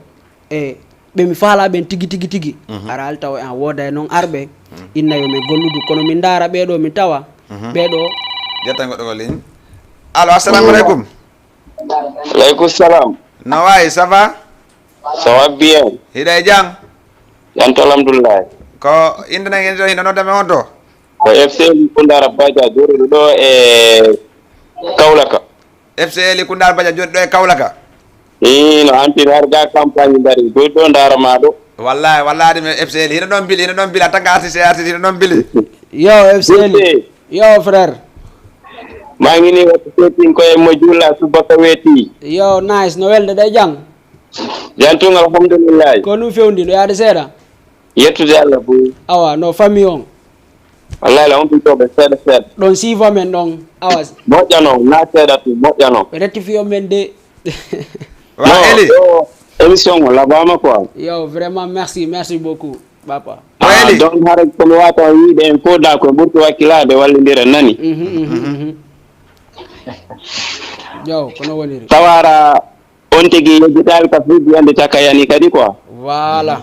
e ɓe mi faala ɓen tigi tigi tigi ara alta o en wooda e noon arɓe inna yo mi golludu kono mi ndaara ɓeeɗo mi tawa ɓeeɗo jetta goɗɗo ko ligne allo assalamu aleykum Aleykum salam. No wayi, ça va? Ça va bien. Hiɗa e jam? Jam to, alhamdulillahi. Ko innde men, hino nodda men on to? Ko F C L Kundara Baja, jooɗiiɗo ɗo e Kaulaka. F C L Kundara Baja, jooɗiiɗo ɗo e Kaulaka. Ii, no hampini har ga campagne dari, jooɗi ɗo ndaara ma ɗo. Wallahi, wallahi, ɗum e F C L. Hino ɗon bili, hino ɗon bili, en tant que artiste e artiste, hino ɗon bili. Yo, F C L. F C L. Yo, frère. Maa ngi nii waɗi setting ko e mo juula subaka weeti. Yo, nice. No welde ɗe jam? Jam tun, alhamdulillahi. Ko ɗum fewndi, no yaade seeɗa? Yettude Allah buy. Awa, no famille on? Wallahi, la on ɓittooɓe seeɗa seeɗa. Ɗon siifa men ɗon. Awa. Moƴƴa non, na seeɗa tun, moƴƴa non. Ɓe rectifie on men de. Wa Eli. Yo, émission o labaama quoi. Yo, vraiment, merci, merci beaucoup, papa. Ah, Eli. Donc, hara kono wata wiide en fof da ko ɓurti wakkilaade wallindira nani. Mhm, mhm, mhm. Yo, kono woniri. Tawara on tigi yejjitaali ka fuddi ande caka yani kadi quoi. Voilà.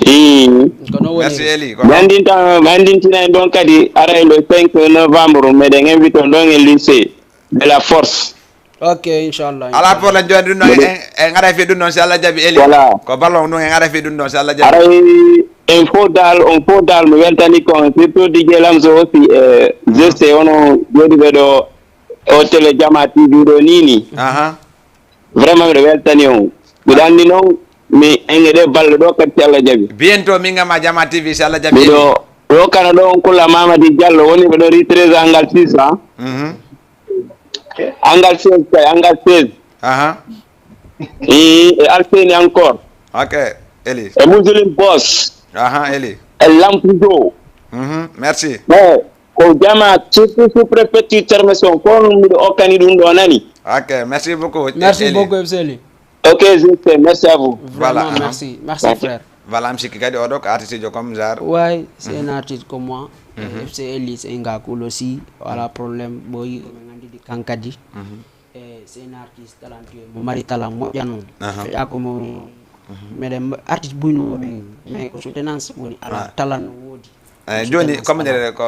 Ii. Kono woniri. Merci Eli. Mi anndinta, mi anndintina en ɗon kadi, ara e le cinq novembre, meɗen invite on ɗon e lycée de la force. Ok, inchallah. Ala problème, jooni ɗum noon, en, en ngaray fii ɗum noon, si Allah jaɓi Eli. Voilà. Ko ballon ɗum, en ngaray fii ɗum noon, si Allah jaɓi. Aray, en fof dal, on fof dal, mi weltani ko on, surtout D J Lamzo aussi, e G C, ono jooɗiiɓe ɗo o télé Jama T V ɗo nii nii. Aha. Vraiment, miɗo weltani on. Miɗo anndi noon, mi enge ɗe balɗe ɗo kadi, si Allah jaɓi. Bientôt, min ngam a Jama T V, si Allah jaɓi. Miɗo ɗo kana ɗo on kulla Mamadi Diallo, woni ɓe ɗo ri treize angal six, hein? Mhm. Angal seize kay, angal seize. Aha. E, e Alseni encore. Ok, Eli. E Muslim Boss. Aha, Eli. E Lampudo. Mhm, merci. E ko Jama, surtout sous-préfecture Termeson, ko on miɗo okkani ɗum ɗo nani. Ok, merci beaucoup, Merci Eli. Beaucoup, F C L. Ok, je sais, merci à vous. Vraiment, voilà, merci. Merci, merci, frère. Voilà, mi sikki kadi oɗo ko artiste jo comme genre. Ouais, c'est un artiste comme moi. Mhm. F C L, c'est un gars cool aussi. Voilà, problème, boy, ko min anndi di kankadi. Mhm. E c'est un artiste talentueux, mo mari talent moƴƴa noon. Aha. Feƴa ko mo, mhm, meɗen mba-, artiste buyno ɓen, mais ko soutenance woni ala, ah, talent no woodi. Eh, jooni, soutenance comme ala. Ndere ko,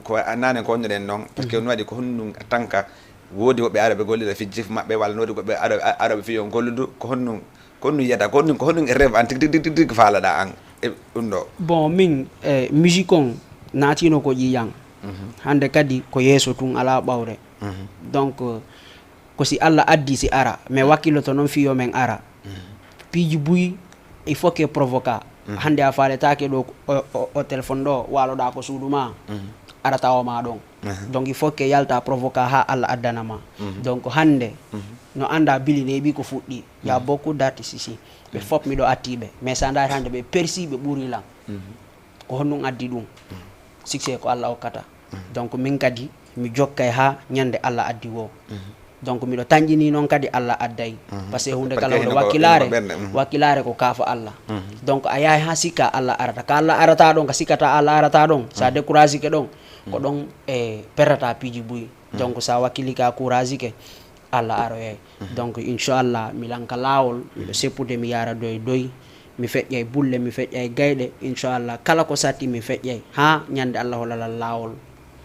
ko nane ko wonnoɗen noon, parce que, mhm, no waɗi ko honɗum tanka, woodi woɓɓe aroɓe gollira fijji maɓɓe, walla no woodi woɓɓe aroɓe, aroɓe fiyo golludu, ko honɗum, ko honɗum yiyata, ko honɗum, ko honɗum e rêve an tigi, tigi, tigi, tigi faalaɗa an e ɗum ɗo? Bon, min, eh, musique on naatino ko ƴiiƴan. Mhm. Hannde kadi ko yeeso tun, alaa ɓawre. Mhm. Donc, ko si Allah addi si ara, mais wakkiloto noon fiyo men ara. Mhm. Piiji buy, il faut que provoca. Mhm. Hannde a faaletaake ɗo, o, o, o téléphone ɗo, waaloɗaa ko suudu ma, mhm, ara tawa ma ɗon. Mhm. Donc, il faut que yalta provoca haa Allah addana ma. Mhm. Donc, hannde, mhm, no annda bili neeɓi ko fuɗɗi. Il y a, mhm, beaucoup d'artistes ici. Ɓe, mhm, fof miɗo atti ɓe. Mais sa ndaari hannde ɓe persi, ɓe ɓuri lan. Mhm. Ko honɗum addi ɗum? Mhm. Succès ko Allah okkata. Mhm. Donc, min kadi, mi jokkay haa ñande Allah addi woo. Mhm. Donc, miɗo tanƴini noon kadi Allah adday. Mhm. Parce que huunde kala huunde wakkilaare, mhm, wakkilaare ko kaafa Allah. Mhm. Donc, a yahay haa sikka Allah arata. Ka Allah arata ɗon, ka sikkata Allah arata ɗon, sa, mhm, découragike ɗon, ko, mhm, ɗon e perrata piiji buy. Mhm. Donc, sa wakkili ka couragike, Allah aroyay. Mhm. Donc, inchallah, mi lanka laawol, miɗo, mhm, seppude, mi yaara doy doy. Mi feƴƴay bulle, mi feƴƴay gayɗe, inchallah. Kala ko satti, mi feƴƴay. Haa ñande Allah holalal laawol.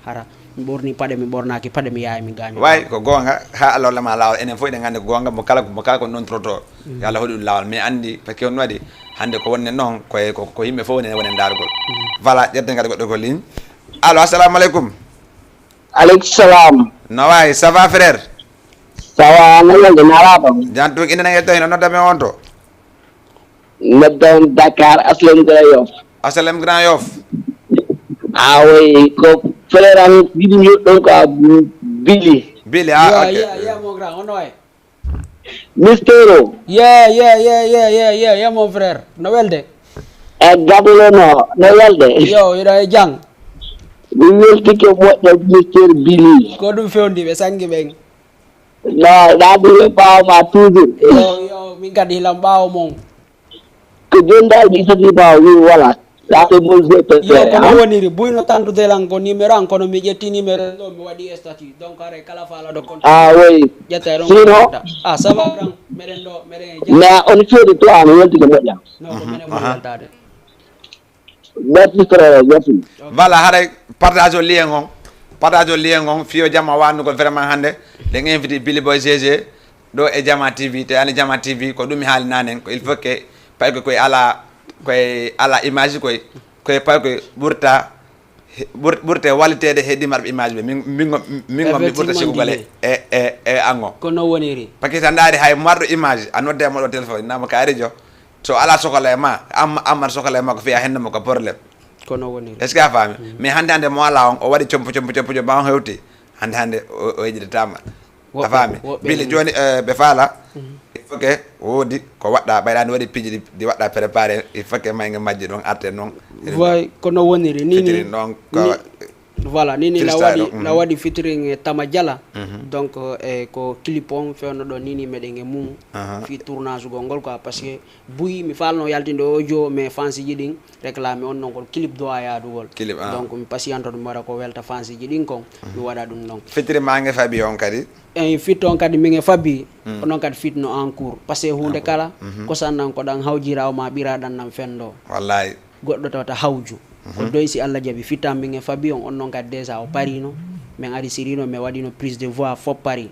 Hara mi ɓorni paɗe, mi ɓornaaki paɗe, mi yahay, mi gaaño. Waay, ko goonga, haa Allah holla ma laawol. Enen fof eɗen nganndi ko goonga, mo kala, mo kala ko noon troto. Mm. Yo Allah hoɗu ɗum laawol. Mi anndi, parce que on waɗi, hannde ko wonnen noon, ko e, ko, ko yimɓe fof wonen, wonen ndaargol. Mm. Voilà, ƴetten kadi goɗɗo ko ligne. Allo, assalamu aleykum. Aleykum salam. No wayi, ça va, frère? Ça va, no welde, na laaɓa? Jam tun, innde men e to, hino nodda men on to? Nodda on Dakar, Aslem Grand Yoff. Aslem Grand Yoff. Ah oui, ko frère am, yiɗi mi yoɗɗon ko a Bili. Bili, ah, yeah, ok. Yeah, yeah, mon grand, on way. Mistero. Yeah, yeah, yeah, yeah, yeah, yeah, yeah, mon frère. No welde? E gaɗulo no, no welde? Yo, hiɗa e jam? Mi weltike moƴƴa, Mister Bili. Ko ɗum fewndi ɓe sangi ɓen. No, ɗaɗi ɓe ɓaawo ma toujours. Yo, yo, min kadi hilan ɓaawo mon. Ko joni dal mi sadi ɓaawo, min wala. Ɗaɗi mon jeeto. Yo, ko no woniri? Buyno tantude lan ko numéro an, kono mi ƴetti numéro ɗo, mi waɗi statut. Donc, haray kala faalaɗo contact. Ah, oui. Ƴetta e ɗon. Sinon, contact. Ah, ça va, grand. Meɗen ɗo, meɗen e jam. Mais on fewde to, an weltike moƴƴa. Non, ko minen ɓuri weltaade. Merci, frère, merci. Voilà, haray partage o lien on. Patajo lien ngon fiyo jama wannugol vraiment hannde. Ɗen invité Billy Boy G G ɗo e Jama T V. Te ani Jama T V ko ɗum mi haali nanen, ko il faut que payko koye ala, koye ala image koye, koye payko ɓurta, ɓur- ɓurte walliteede he ɗimarɓe image ɓe. Min min go- min go mi ɓurta Effectivement, sigugol e Billy. E e e ango. Ko non woniri. Parce que sa ndaari hay marɗo image a nodde e moɗo téléphone nama kaari jo. So ala sokola e ma amma amma sokola e ma ko fiya hennde mo ko problème. Ko non woniri. Est-ce que a faami? Mais hannde hannde mo ala on o waɗi compo compo compo compo ba on hewti. Hannde hannde o o yejjitataama. A Woɓɓe- faami? Woɓɓe Bili nani. Jooni eh, ɓe faala. Il faut que woodi ko waɗɗa ɓayɗa ne waɗi piiji ɗi ɗi waɗɗa préparé. Il faut que mayge majji ɗon arte noon. Voy ko non woniri ni ni. Fitiri noon ko Ni- voilà ni ni na Freestyle waɗi o, na mhm. Waɗi featuring e Tama Jala. Mhm. Donc e ko clip on fewno ɗo ni ni meɗen e mum. Aha. Fi tournage gol ngol quoi parce que buy mi falno yaltinde o jo mais fansi ji ɗin réclame on non kon clip do a yaadugol. Clip, ah. Donc mi patiente ɗum waɗa ko welta fansi ji ɗin kon. Mi waɗa ɗum non. Fitiri mange fabi on kadi. Eyi fit on kadi min e fabi. Ko non kadi fitno en cours parce que hunde kala ko sannan ko ɗan hawjirawo ma ɓiraɗan nan fendo. Wallahi. Goɗɗo tawata hawju. Ko doy si Allah jaɓi fittan min e fabi on on non kadi déjà o parino. Min ari sirino mi waɗino prise de voix fop pari.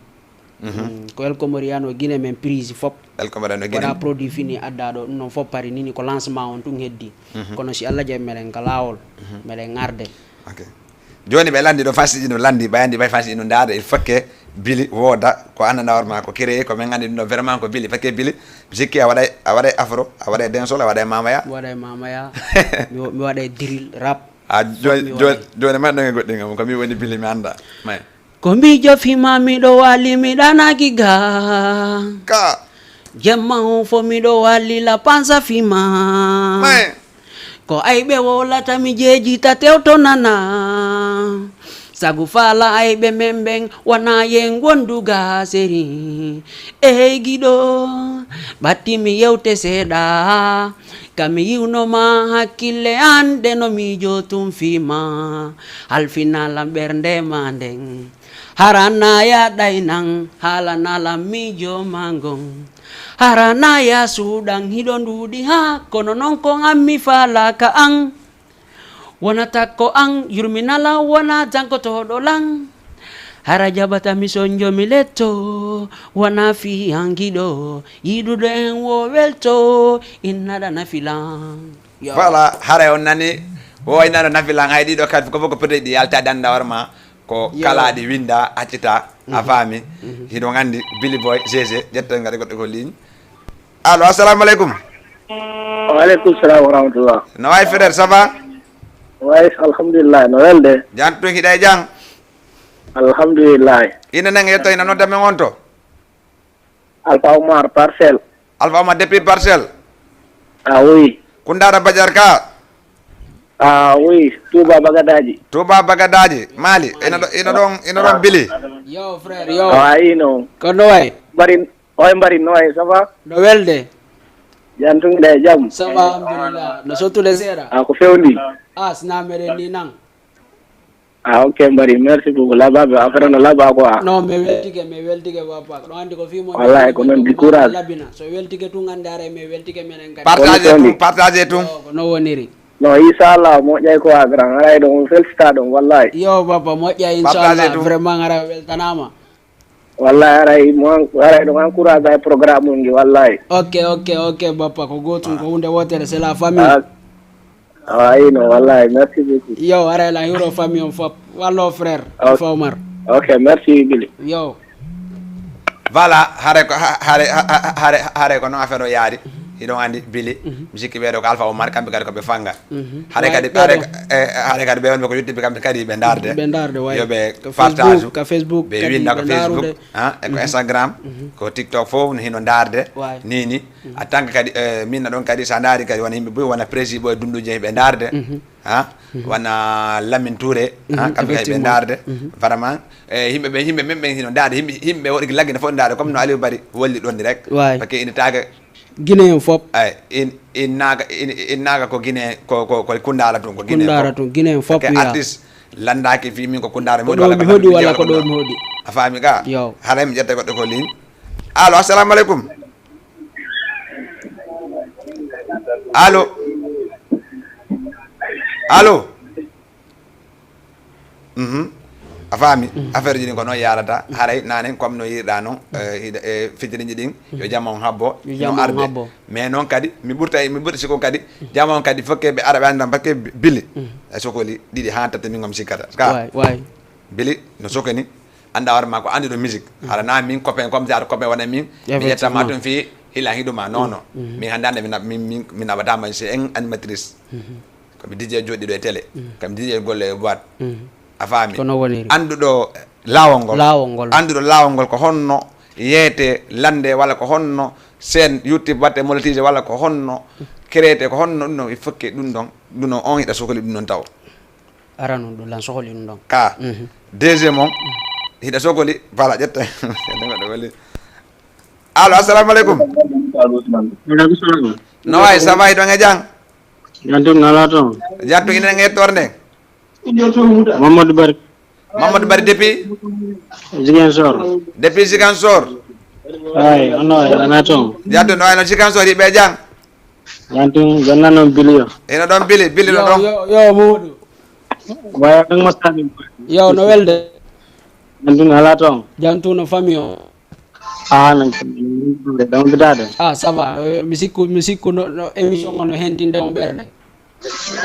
Mm, ko El Comoriano Guinée min prise fop. El Comoriano Guinée. Waɗa produit fini adda ɗo ɗum non fop pari nini ko lancement on tun heddi. Kono si Allah jaɓi meɗen ka lawol. Meɗen arde. Ok. Jooni ɓe lanndi ɗo fansiiji no lanndi ɓay anndi ɓay fansiiji no ndaada il faut que Bili wooda ko anndanawar ma ko créé ko min anndi ɗum ɗo vraiment ko Bili parce que Bili mi sikki a waɗay a waɗay afro a waɗay densol a waɗay mamaya. Waɗay mamaya. Mi waɗay drill rap. A jooni jooni ma ɗon e goɗɗi ngam ko mi woni Bili mi annda. May. Ko mbijo fima miɗo wali miɗana giga. Ka. Jemma on fo miɗo wali la pansa fima. May. Ko ayɓe wolata mi jeejita tewto nana. Sagu faala ayɓe men ɓen wana yen wonduga seri. Ey giɗo ɓatti mi yewte seeɗa. Ka mi yiwno ma hakkille an de no miijo tun fii ma. Halfinalam ɓernde ma nden. Hara na yaɗay nan haalanalam miijo ma ngon. Hara na ya suuɗan hiɗo nduuɗi ha kono non kon an mi faalaka an. Wona takko an yurminala wona jankotoɗo lan. Hara jaɓata mi sonjo mi letto wona fii an giɗo yiɗuɗo en wo welto innaɗa nafilan. Voilà, haray on nani o waynano nafilan hay ɗiɗo kadi ko fof ko peut-être ɗi yalta danda war ma ko kala ɗi winda accita a faami. Hiɗon andi Billy Boy G G ƴetten gaɗa goɗɗo ko ligne. Allo, assalamu aleykum. Waaleykum salam wa rahmatullah. No wayi frère, ça va? Wayi alhamdulillah, no welde? Jan tun hiɗa e jan? Alhamdulillah. Ina nan yetto ina nodda men on to? Alpha Omar Parcelle. Alpha Omar depuis Parcelle. Ah oui. Kundara Bajar ka? Ah oui, Touba Bagadaji. Touba Bagadaji, Mali. Ina ɗo ina ɗon ina ɗon Bili. Yo frère yo. Ah ino. Ko no way? Bari Oye Mbari, no wayi, ça va? No welde? Jantude e jam? Ça va, alhamdulillah. No sottude seeɗa? Ah, ko fewndi? Ah, sina meɗen ni nan. Ah, ok, Mbari, merci beaucoup. Labaɓe, affaire no laba quoi. Non, mi weltike, mi weltike papa. Ɗo andi ko fii mon. Wallahi, ko non, di courage. Labina. So weltike tun andi aray mi weltike menen kadi. Partage tun, partage tun. Yo, ko no woniri. Non, inchallah, moƴƴay quoi, grand. Aray ɗo, on felcita ɗum, wallahi. Yo, papa, moƴƴay, inchallah. Vraiment, aray weltanama. Wallahi aray mo aray ɗum encourage ay programme on ngi wallahi. Ok ok ok bappa ko gotum ko hunde wotere c'est la famille. Ah, ah, ino wallahi merci beaucoup. Yo aray la hiro famille on fop wallo frère. Ok. Alpha Omar. Ok merci Billy. Yo. Voilà hare ko ha- hare ha- ha- hare hare ko noon affaire o yaari. Hiɗon anndi Billy mi sikki ɓeeɗo ko Alpha Omar kamɓe kadi ko ɓe fanga. Hare kadi hare eh, hare kadi ɓe wonɓe ko yettuɓe kamɓe kadi ɓe ndaarde. Ɓe ndaarde way. Yo ɓe Ka partage Facebook, ka Facebook ɓe kadi winda ko ɓe Facebook ndarude. Ha e ko Instagram ko TikTok fof no hino ndaarde. Way. Nini a tant que kadi eh, min na ɗon kadi sa ndaari kadi wona yimɓe buy wona prési ɓo e dunduji ɓe ndaarde. Ha wona Lamine Touré ha kamɓe kadi ɓe ndaarde. Vraiment e yimɓe ɓe yimɓe men ɓen hino ndaarde yimɓe yimɓe woɗi laggine fof ndaarde comme no Aliou Bari wolli ɗon ni rek. Way. Parce que ina taga Guinéen fop. Ay in in naga in in naga ko Guinée ko ko ko Kundara tun ko Guinée. Kundara tun Guinée fop wiya. Artiste landaki fi min ko Kundara mi woni wala ko mi hodi wala ko ɗo mi hodi. A faami ga? Yo. Haray mi ƴetta goɗɗo ko ligne. Allo, assalamu aleykum. Allo. Allo. Mhm. A faami? Affaire ji ɗin ko noon yaarata. Haray naane, comme no yiɗirɗaa noon, eh, hiɗa, eh, fitirinji ɗin, yo jam on habbo, Yo jam no on arde. habbo. Mais noon kadi, mi ɓurta, mi ɓurta sikkude kadi, jam on kadi, fokke ɓe ara ɓe annda, fokke bi-, Bili. E sokoli ɗiɗi haa tati min ngam sikkata. Ka, Waay, waay. Bili no sokoni, annda hoore maa ko annduɗo musique. Hara na min copain, comme genre copain wona min, mi yetta ma Effectivement. tun fii hila hiɗuma. Non, non. Min hannde hannde mi na-, min, min, mi naɓata ma, c'est un animatrice. Ko mi D J jooɗiiɗo e télé. Ko mi D J golle e boîte. A faami? Ko no woniri. Annduɗo laawol ngol. Laawol ngol. Annduɗo laawol ngol ko honno yeete, lande, walla ko honno scène YouTube watte monétisé, walla ko honno créate, ko honno ɗum ɗon, il faut que ɗum ɗon, ɗum ɗon on hiɗa sokoli ɗum ɗon taw. Ara non ɗum lan sokoli ɗum ɗon. Ka. Mhm. Deuxième on, hiɗa sokoli, voilà, ƴetta. Ɗum ɗo wali. Allo, assalamu aleykum. Waaleykum salam. No wayi, ça va, hiɗon e jam? Jam tun, alaa toon? Jam tun, inen e toon nde? Mamadou Bari. Mamadou Bari depuis? Ziguinchor. Depuis Ziguinchor? Ay, ono, ana toon? Jam tun, no wayi no Ziguinchor, yiɓe jam? Jam tun, jam nan on Bili yo. Ino ɗon Bili, Bili no Yo, ɗon? yo, yo, Mamadou. Waya ɗon mo sami. Yo, no welde? Jam tun, alaa toon? Jam tun, no famille o? Ah, nan, ɗon bitaade. Ah, ça va. Eh, mi sikku, mi sikku no, no émission o no hentinde on ɓernde.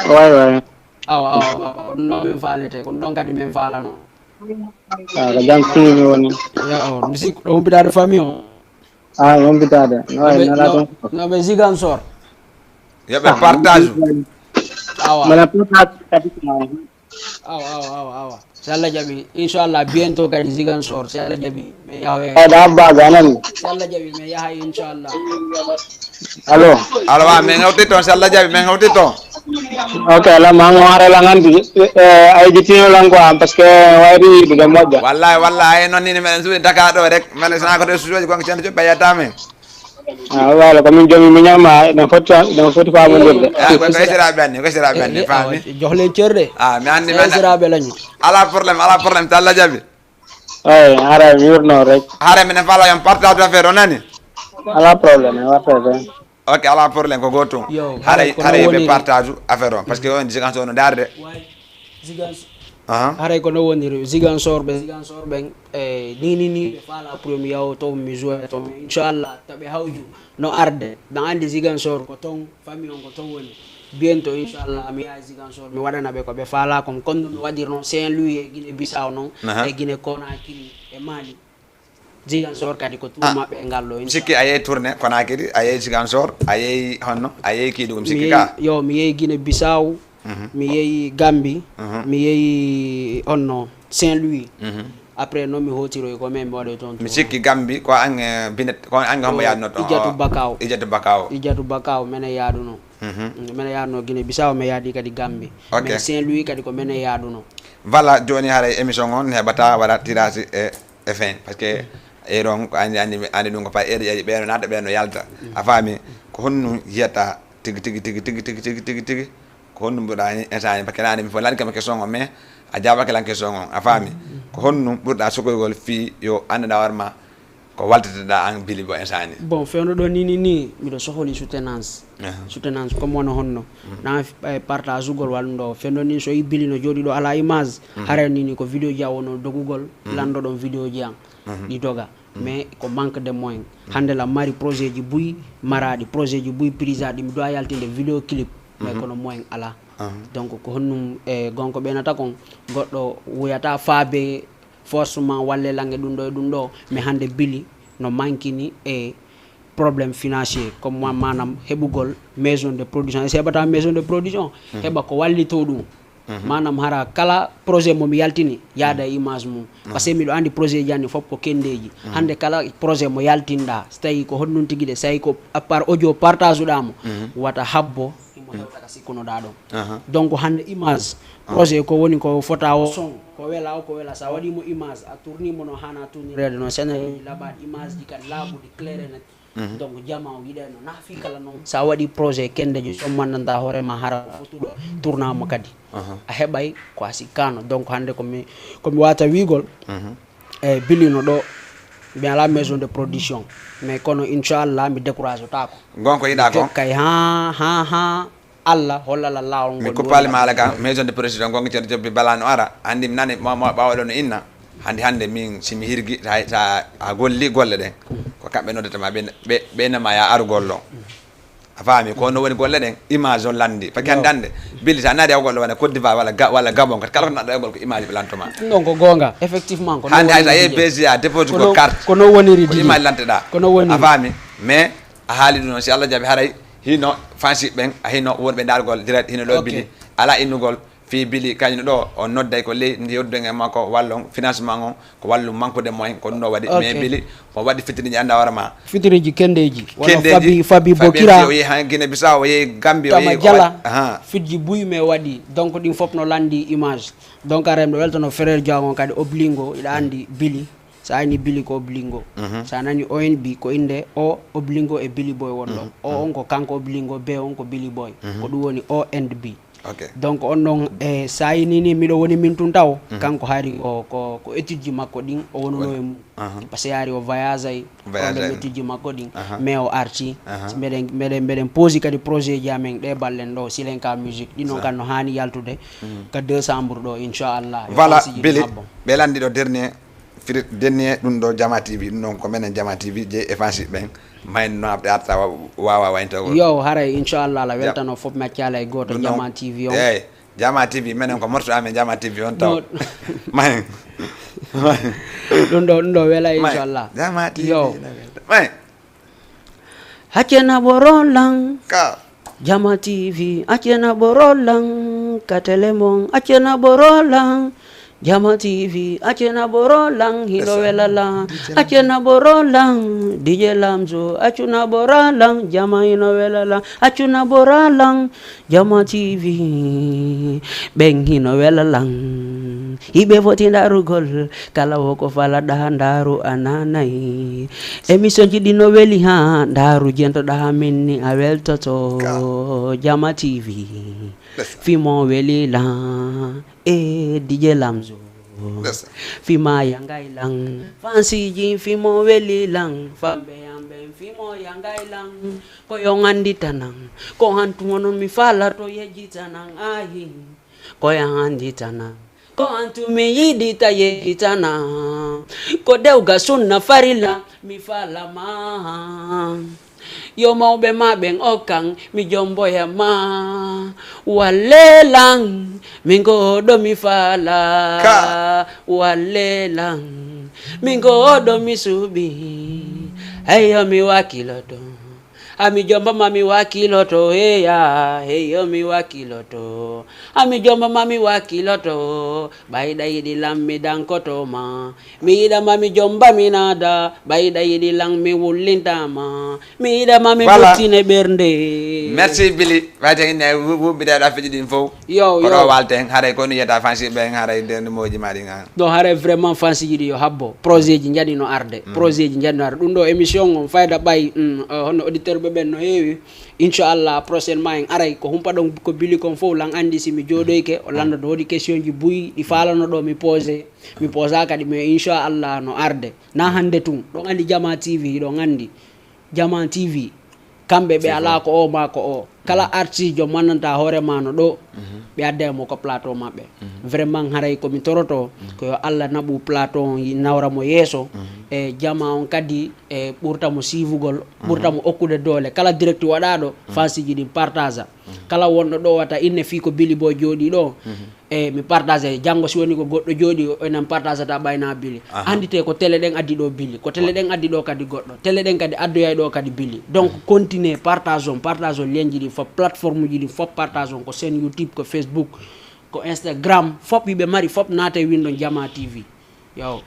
Way, way. Awa, awa, awa, awa. Ɗum ɗon min faalete, ko ɗum ɗon kadi min faalano. Ah, ko jam tun mi woni. Ya, o, mi sikku ɗo humpitaade famille o. Ah, humpitaade. No, Way, no, nala no, ɗon. No ɓe Ziguinchor. Yo ɓe Ah, partage. Awa. Mala partage kadi. Awa, awa, awa, awa. Si Allah jaɓi, inchallah, bientôt kadi Ziguinchor, si Allah jaɓi, mi yahoya. Ay, da abba ga nan. Si Allah jaɓi, mi yahay, inchallah. Allo. Allo, wa, min hawti toon, si Allah jaɓi, min hawti toon. Ok, ala ma ngo hare la ngandi. Eh, ay jitino lan quoi, parce que wayri ɗum ɗo moƴƴa. Wallahi, wallahi, ay noon ni meɗen suuɗi Dakar ɗo rek, men sana ko to suuɗi gonga cen to ɓeyata men. Ah, wala ko min jomi mi ñama, ɗum foti, ɗum foti faamondirde. Ah, ko, ko esiraɓe anni, ko esiraɓe anni, Eh, eh, faami? Awa, johlen cerde. Ah, mi anndi, mi anndi. Esiraɓe lañu. Ala problème, ala problème, so Allah jaɓi. Ay, hara mi wurno rek. Hara minen fala yon partage affaire o nani? Ala problème, mi watta ɓe. Ok, ala problème, ko gootum. Yo, Haray, haray ko haray no ɓe woniri. Partage affaire o, parce que on Ziguinchor no darde. Way, Ziguinchor. Aha. Haray ko no woniri, Ziguinchor ɓe, Ziguinchor ɓen, e, ni, ni, ni, ɓe fala pour mi yawo to, mi joue to, mais inchallah, taɓe hawju, no arde. Ɗan anndi Ziguinchor ko ton, famille on ko ton woni. Bientôt, inchallah, mi yaha Ziguinchor, mi waɗana ɓe ko ɓe fala kon, kon no mi waɗirno Saint-Louis e Guinée Bissau non, Aha. e Guinée Conakry e Mali. Ziguinchor kadi ko tour Ah. maɓɓe e ngal ɗo, Mi sikki inchallah. A yehi tourné Conakry, a yehi Ziguinchor, a yehi honno, a yehi Kédougou, mi Mi sikki yehi, ka? Yo, mi yehi Guinée Bissau, Mhm. mi yehi Gambie, Mhm. mi yehi honno Saint-Louis. Mhm. Après, non mi hotiroy ko men mi waɗoy toon Mi tour. Sikki Gambie, ko an, eh, Binet, ko an hombo Eh, yaadno toon? Ijatu Oh, Bakau. Ijatu Bakau. Ijatu Bakau, mene yaaduno. Mhm. Mm, mene yaaduno Guinée Bissau, mi yaadi kadi Gambie. Ok. Mais Saint-Louis kadi ko mene yaaduno. Voilà, jooni haray émission on heɓata waɗa tirage e, e fin. Parce que heure on ko andi, andi, andi ɗum ko pa heure ƴeeƴi ɓeeno naata, ɓeeno yalta. A faami? Ko honno yiyata tigi, tigi, tigi, tigi, tigi, tigi, tigi, tigi? Ko honno mbuɗa ni, instant ni? Parce que nani mi fof lanke ma question on, mais a jaabake lan question on. A faami? Ko honno ɓurɗa sokoygol fii yo annda hoore ma ko waltiteɗaa an Bili Bo instant ni? Bon, fewndo ɗo ni, ni, ni, miɗo sohli soutenance. Aha. Soutenance, comme wano honno. Mhm. Na, eh, partage ugol walla ɗo. Fewndo ni so yi Bili no jooɗi ɗo ala image. Mhm. Haray ni, ni ko vidéo ji an wono dogugol, Mhm. lanndo ɗon vidéo ji an. Mhm. Ɗi doga. Mhm. Mais ko manque de moyen. Mhm. Hannde la mari projet ji buy maraɗi, projet ji buy prisaɗi, mi doit yaltinde vidéo clip. Mais Mhm. kono moyen ala. Aha. Donc ko honnum, eh, gonko ɓeynata kon, goɗɗo wuyata faabe forcément walle lange ɗum ɗo e ɗum ɗo, mais hannde Bili no mankini e problème financier, comme ma-, maanaam heɓugol maison de production. E si heɓata maison de production, Mhm. heɓa ko wallito ɗum. Mhm. Maanaam hara kala projet mo mi yaltini, yaada e image mum. Mhm. Parce que miɗo anndi projet ji anni fof ko kenndeeji. Mhm. Hannde kala projet mo yaltinɗa, so tawi ko honɗum tigi de, so tawi ko à part audio partage uɗa mo, Mhm. wata habbo, imo hewta ka sikkunoɗa ɗon. Aha. Donc hannde image, Aha. projet ko woni ko fota o son, ko wela o, ko wela. Sa waɗi mo image, a tourni mo no hana tournireede no, scénario ji laɓaɗi, image ji kadi laaɓuɗi, claire net. Mhm. Donc jama o yiɗe no nafi kala noon. Sa waɗi projet kenndejo, so mannanta hoore ma hara ko fotuɗo, tourna mo kadi. Aha. A heɓay ko a sikkano. Donc hannde ko mi, ko mi wata wiigol, Mhm. e Bili no ɗo, mi ala maison de production. Mais kono inchallah mi décourage otako. Gonko yiɗa ko? Jokkay ha, ha, ha, Allah holla la laawol ngol. Mi kuppaali ma ala ka maison de président gonga ceerno jobbi bala no ara, andi mi nani mo mo ɓawo ɗo no inna. Hande hande min si mi hirgi ta ta a golli golle ɗen, ko kamɓe noddata ma ɓe ɓe ɓe nama ya aru gollo. A faami ko no woni golle ɗen? Image on landi faki hande hande. Billy sa naati a golle wona Côte d'Ivoire walla Ga- walla Gabon kat kala ko naɗɗo e gol ko image ɓe lantoma. Ɗum ɗon ko goonga, effectivement, ko non hande hay sa woniri yehi de. Besi a dépose ko Ko non- carte, ko non woniri ko de. Image lanteɗa. Ko non woniri. A faami? Mais a haali ɗum noon, si Allah jaɓi haray hino fansi ɓen a hino wonɓe dargol direct hino ɗo. Ok. Billy ala innugol. Fii Billy kañum ɗo o nodday ko ley ndi yoddude e makko wallon financement on, ko wallu manque de moyen ko ɗum ɗo waɗi. Ok. Mais Billy mo waɗi fitiri ji annda hoore ma. Fitiriji kendeji wano Kendeji, fabi fabi Fabi bokira. O yehi han Guinée Bissau, o yehi Gambie, o Tama yehi o jala waɗi- ahan. Fitji buy me waɗi donc ɗin fof no landi image. Donc ara mɗo weltano frère Diaw on kadi Oblingo, iɗa andi Billy. Sa ani Billy ko Oblingo. Mhm. Sa nani O N B ko inde o Oblingo e Billy Boy wonɗo. Mhm. O on ko kanko Oblingo, be on ko Billy Boy. Mhm. Ko ɗum woni O and B. Ok. Donc on ɗon e sa ini ni miɗo woni min tun taw. Mhm. Kanko hari ko ko ko étude ji makko ɗin o wonuno e mum. Aha. Parce que hari o voyage ay. Voyage ay. Problème étude ji makko ɗin. Aha. Mais o arti. Aha. Meɗen meɗen meɗen posi kadi projet ji amen ɗe ballen ɗo silen ka musique ɗin on kan no hani yaltude. Mhm. Ka décembre ɗo inchallah. Voilà. Billy ɓe landi ɗo dernier firi dernier ɗum ɗo Jama T V, ɗum ɗon ko menen Jama T V je e fansi ɓen. Mayno no abde arta wawa wayntogol. Yo haray inchallah la weltano fof mi accala e goto Jama T V on. Eyyi. Jama T V menen ko morto amen Jama T V on taw. May. Ɗum ɗo ɗum ɗo wela inchallah. Jama T V. Yo. May. Accena ɓorolan. Ka. Jama T V accena ɓorolan. Ka tele mon accena ɓorolan. Jama T V accena ɓorolan hino welala. Accena ɓorolan. Dije Lamzo accuna ɓoralan. Jama hino welala. Accuna ɓoralan. Jama T V ɓen hino wela lan. Hiɓe foti ndarugol kala wo ko falaɗa ndaru a nanay. Émission ji ɗi no weli ha ndaru jentoɗa minni a weltoto. Jama T V fimo weli lan. E dije Lamzo fima yangay lan. Fansiji fimo weli lan famɓe yamɓen fimo yangay lan. Ko yo nganditanan ko hantu onon mi falato yejjitanan ahi. Ko yo nganditanan ko hantu mi yiɗita yejjitana. Ko dewga sunna farilla mi falama. Yo mawɓe ma ɓen okkan mi jomboya ma. Wallelan min ko oɗo mi fala. Wallelan min ko oɗo mi suɓi. Eyyo mi wakiloto. Ami jomba mami wakiloto eya. Heyo mi wakiloto. Ami jomba mami wakiloto. Ɓayɗa yiɗi lammi dankoto ma. Mi yiɗa mami jomba mi nada. Ɓayɗa yiɗi lammi wullintama. Mi yiɗa mami buttine ɓernde. Merci Billy. Wayten inne wuɓɓideɗa fiji ɗin fof. Yo yo walte hen haray kono yiyata fansiɓe hen haray nder moji ma ɗin an. No haray vraiment fansiji ɗi yo habbo projet ji jaɗi no arde. Projet ji jaɗi no arde ɗum ɗo émission on fayda ɓay. Honno auditeur ɓe ɓen no heewi. Inchallah prochainement en aray ko humpa ɗon ko bili kon fof lan andi si mi jooɗoyke o landa no woodi question ji buy ɗi falano ɗo mi posé. Mi posa kadi mais inchallah no arde na hande tun ɗon andi Jama T V hiɗon andi. Jama T V kamɓe ɓe ala ko o ma ko o kala artijo mannanta hoore ma no ɗo. Ɓe adda e mo ko plateau maɓɓe. Vraiment haray komi toroto ko yo Allah naɓu plateau on nawra mo yeeso. E Jama on kadi e ɓurta mo sivugol ɓurta mo okkude doole kala direct waɗaɗo fansiji ɗin partage. Kala wonɗo ɗo wata inne fii ko bili boy jooɗi ɗo. E mi partage janngo si woni ko goɗɗo jooɗi o enan partage ta ɓayna bili. Andite ko tele ɗen addi ɗo bili ko tele ɗen addi ɗo kadi goɗɗo tele ɗen kadi addoyay ɗo kadi bili donc continue partage on partage on lienji ɗin fof plateforme ji ɗin fof partage on ko chaîne YouTube ko Facebook ko Instagram fof yiɓe mari fof naata e windon Jama T V. Yo.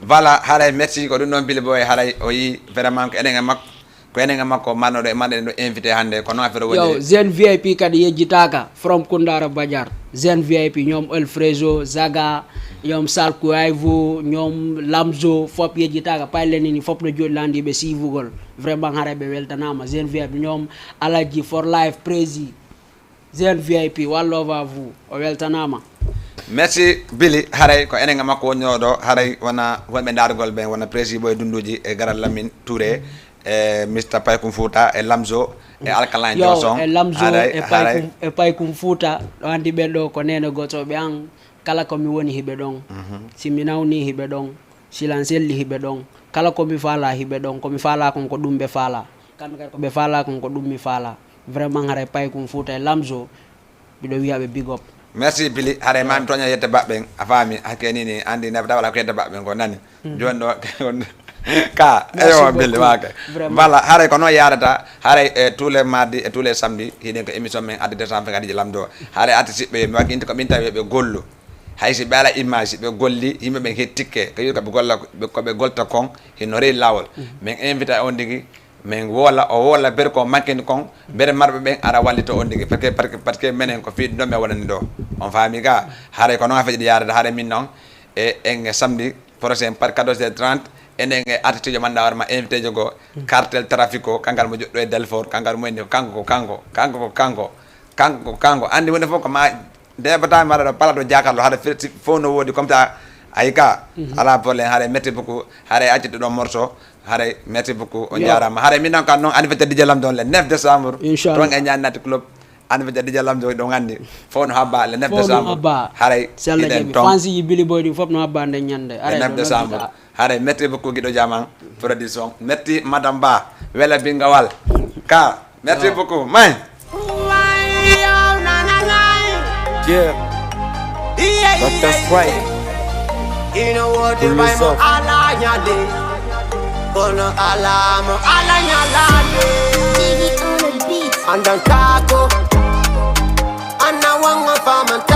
Voilà haray merci ko ɗum ɗon bili boy haray o yi vraiment ko enen e makko. Ko enen e makko mannoɗo e manɗen ɗo invité hannde ko noon affaire woni. Yo jeune V I P kadi yejjitaaka from Koundara Badiar jeune V I P ñoom Alfrezo Zaga ñoom Salku Ayvo ñoom Lamzo fop yejjitaaka payleni ni fop no jooɗi landiɓe sivugol vraiment haray ɓe weltanama jeune V I P ñoom Aladji for life prési. Jeune V I P one love à vous o weltanama. Merci Billy haray ko enen e makko wonnoɗo haray wona wonɓe darugol ɓen wona prési boy dunduji e garal lamin Touré. e Mister Paykum Fouta, e Lamzo, e Alkaline Yo, Johnson. E Lamzo, Haray, e haray. Paykum, e Paykum Fouta, ɗo andi ɓen ɗo ko nene goto ɓe an, kala ko mi woni hiɓe ɗon. Si mi nawni hiɓe ɗon, si lan selli hiɓe ɗon, kala ko mi faala hiɓe ɗon, ko mi faala kon ko ɗum ɓe faala. Kamɓe kadi ko ɓe faala kon ko ɗum mi faala. Vraiment haray Paykum Fouta e Lamzo, miɗo wiya ɓe big up. Merci Billy, haray ma mi toña yette baɓɓen, a faami, hakke ni ni, andi nabata wala ko yette baɓɓen ko nani. Joni ɗo, ka, eyo Billy, wake. Voilà, haray ko noon yarata, haray e tous les mardis et tous les samedis, hiɗen ko émission men adde décembre kadi je lamdo. Haray artiste ɓe, mi wakki inti ko min tawi ɓe gollu. Hay si ɓe ala image, si ɓe golli, yimɓe ɓen hettikke, ko yiɗi ko ɓe golla, ko ɓe golta kon, hino rewi lawol. Min invita on digi, min wola, o wola ber ko mankini kon, ber marɓe ɓen ara wallito on digi. Parce que, parce que, parce que menen ko fii ɗum ɗon mi wonani ɗo. On faami ka, haray ko noon affaire ɗi yarata, haray min noon, e, en samedi prochain par quatorze heures trente, enen e artiste man ɗa warma invité jogo, cartel trafico, kangal mo joɗɗo e Delfort, kangal mo indi ko kanko, ko kanko, kanko, ko kanko, kanko, ko kanko. Andi woni fof ko ma debata mi waɗa ɗo pala to jakarlo, haɗa firti fof no woodi comme ça, ayi ka, ala problème, haray merci beaucoup, haray accitu ɗo morceau, haray merci beaucoup, on jarama, haray min noon kan noon anniversaire D J Lamdo le neuf décembre, Inchallah. Toon e Ñaani Natti Club, anniversaire D J Lamdo ɗo gandi, fof no habba le neuf Fof no décembre, habba. Haray Si Allah hiɗen jaɓi. Toon. Fansi yi Billy Boy ɗin fof no habba nden ñande. Le Haray neuf no décembre. noddita. Haray merci beaucoup Guido Diamant production. Merci Madame Ba, Wela Bingawal. Ka, merci beaucoup. May. Yeah, but that's right. Ino wodi Pull bay this mo up. Ala ñande, kono ala mo ala ñalande. Diggy on the beat. Andan kako, anna wanga famanta.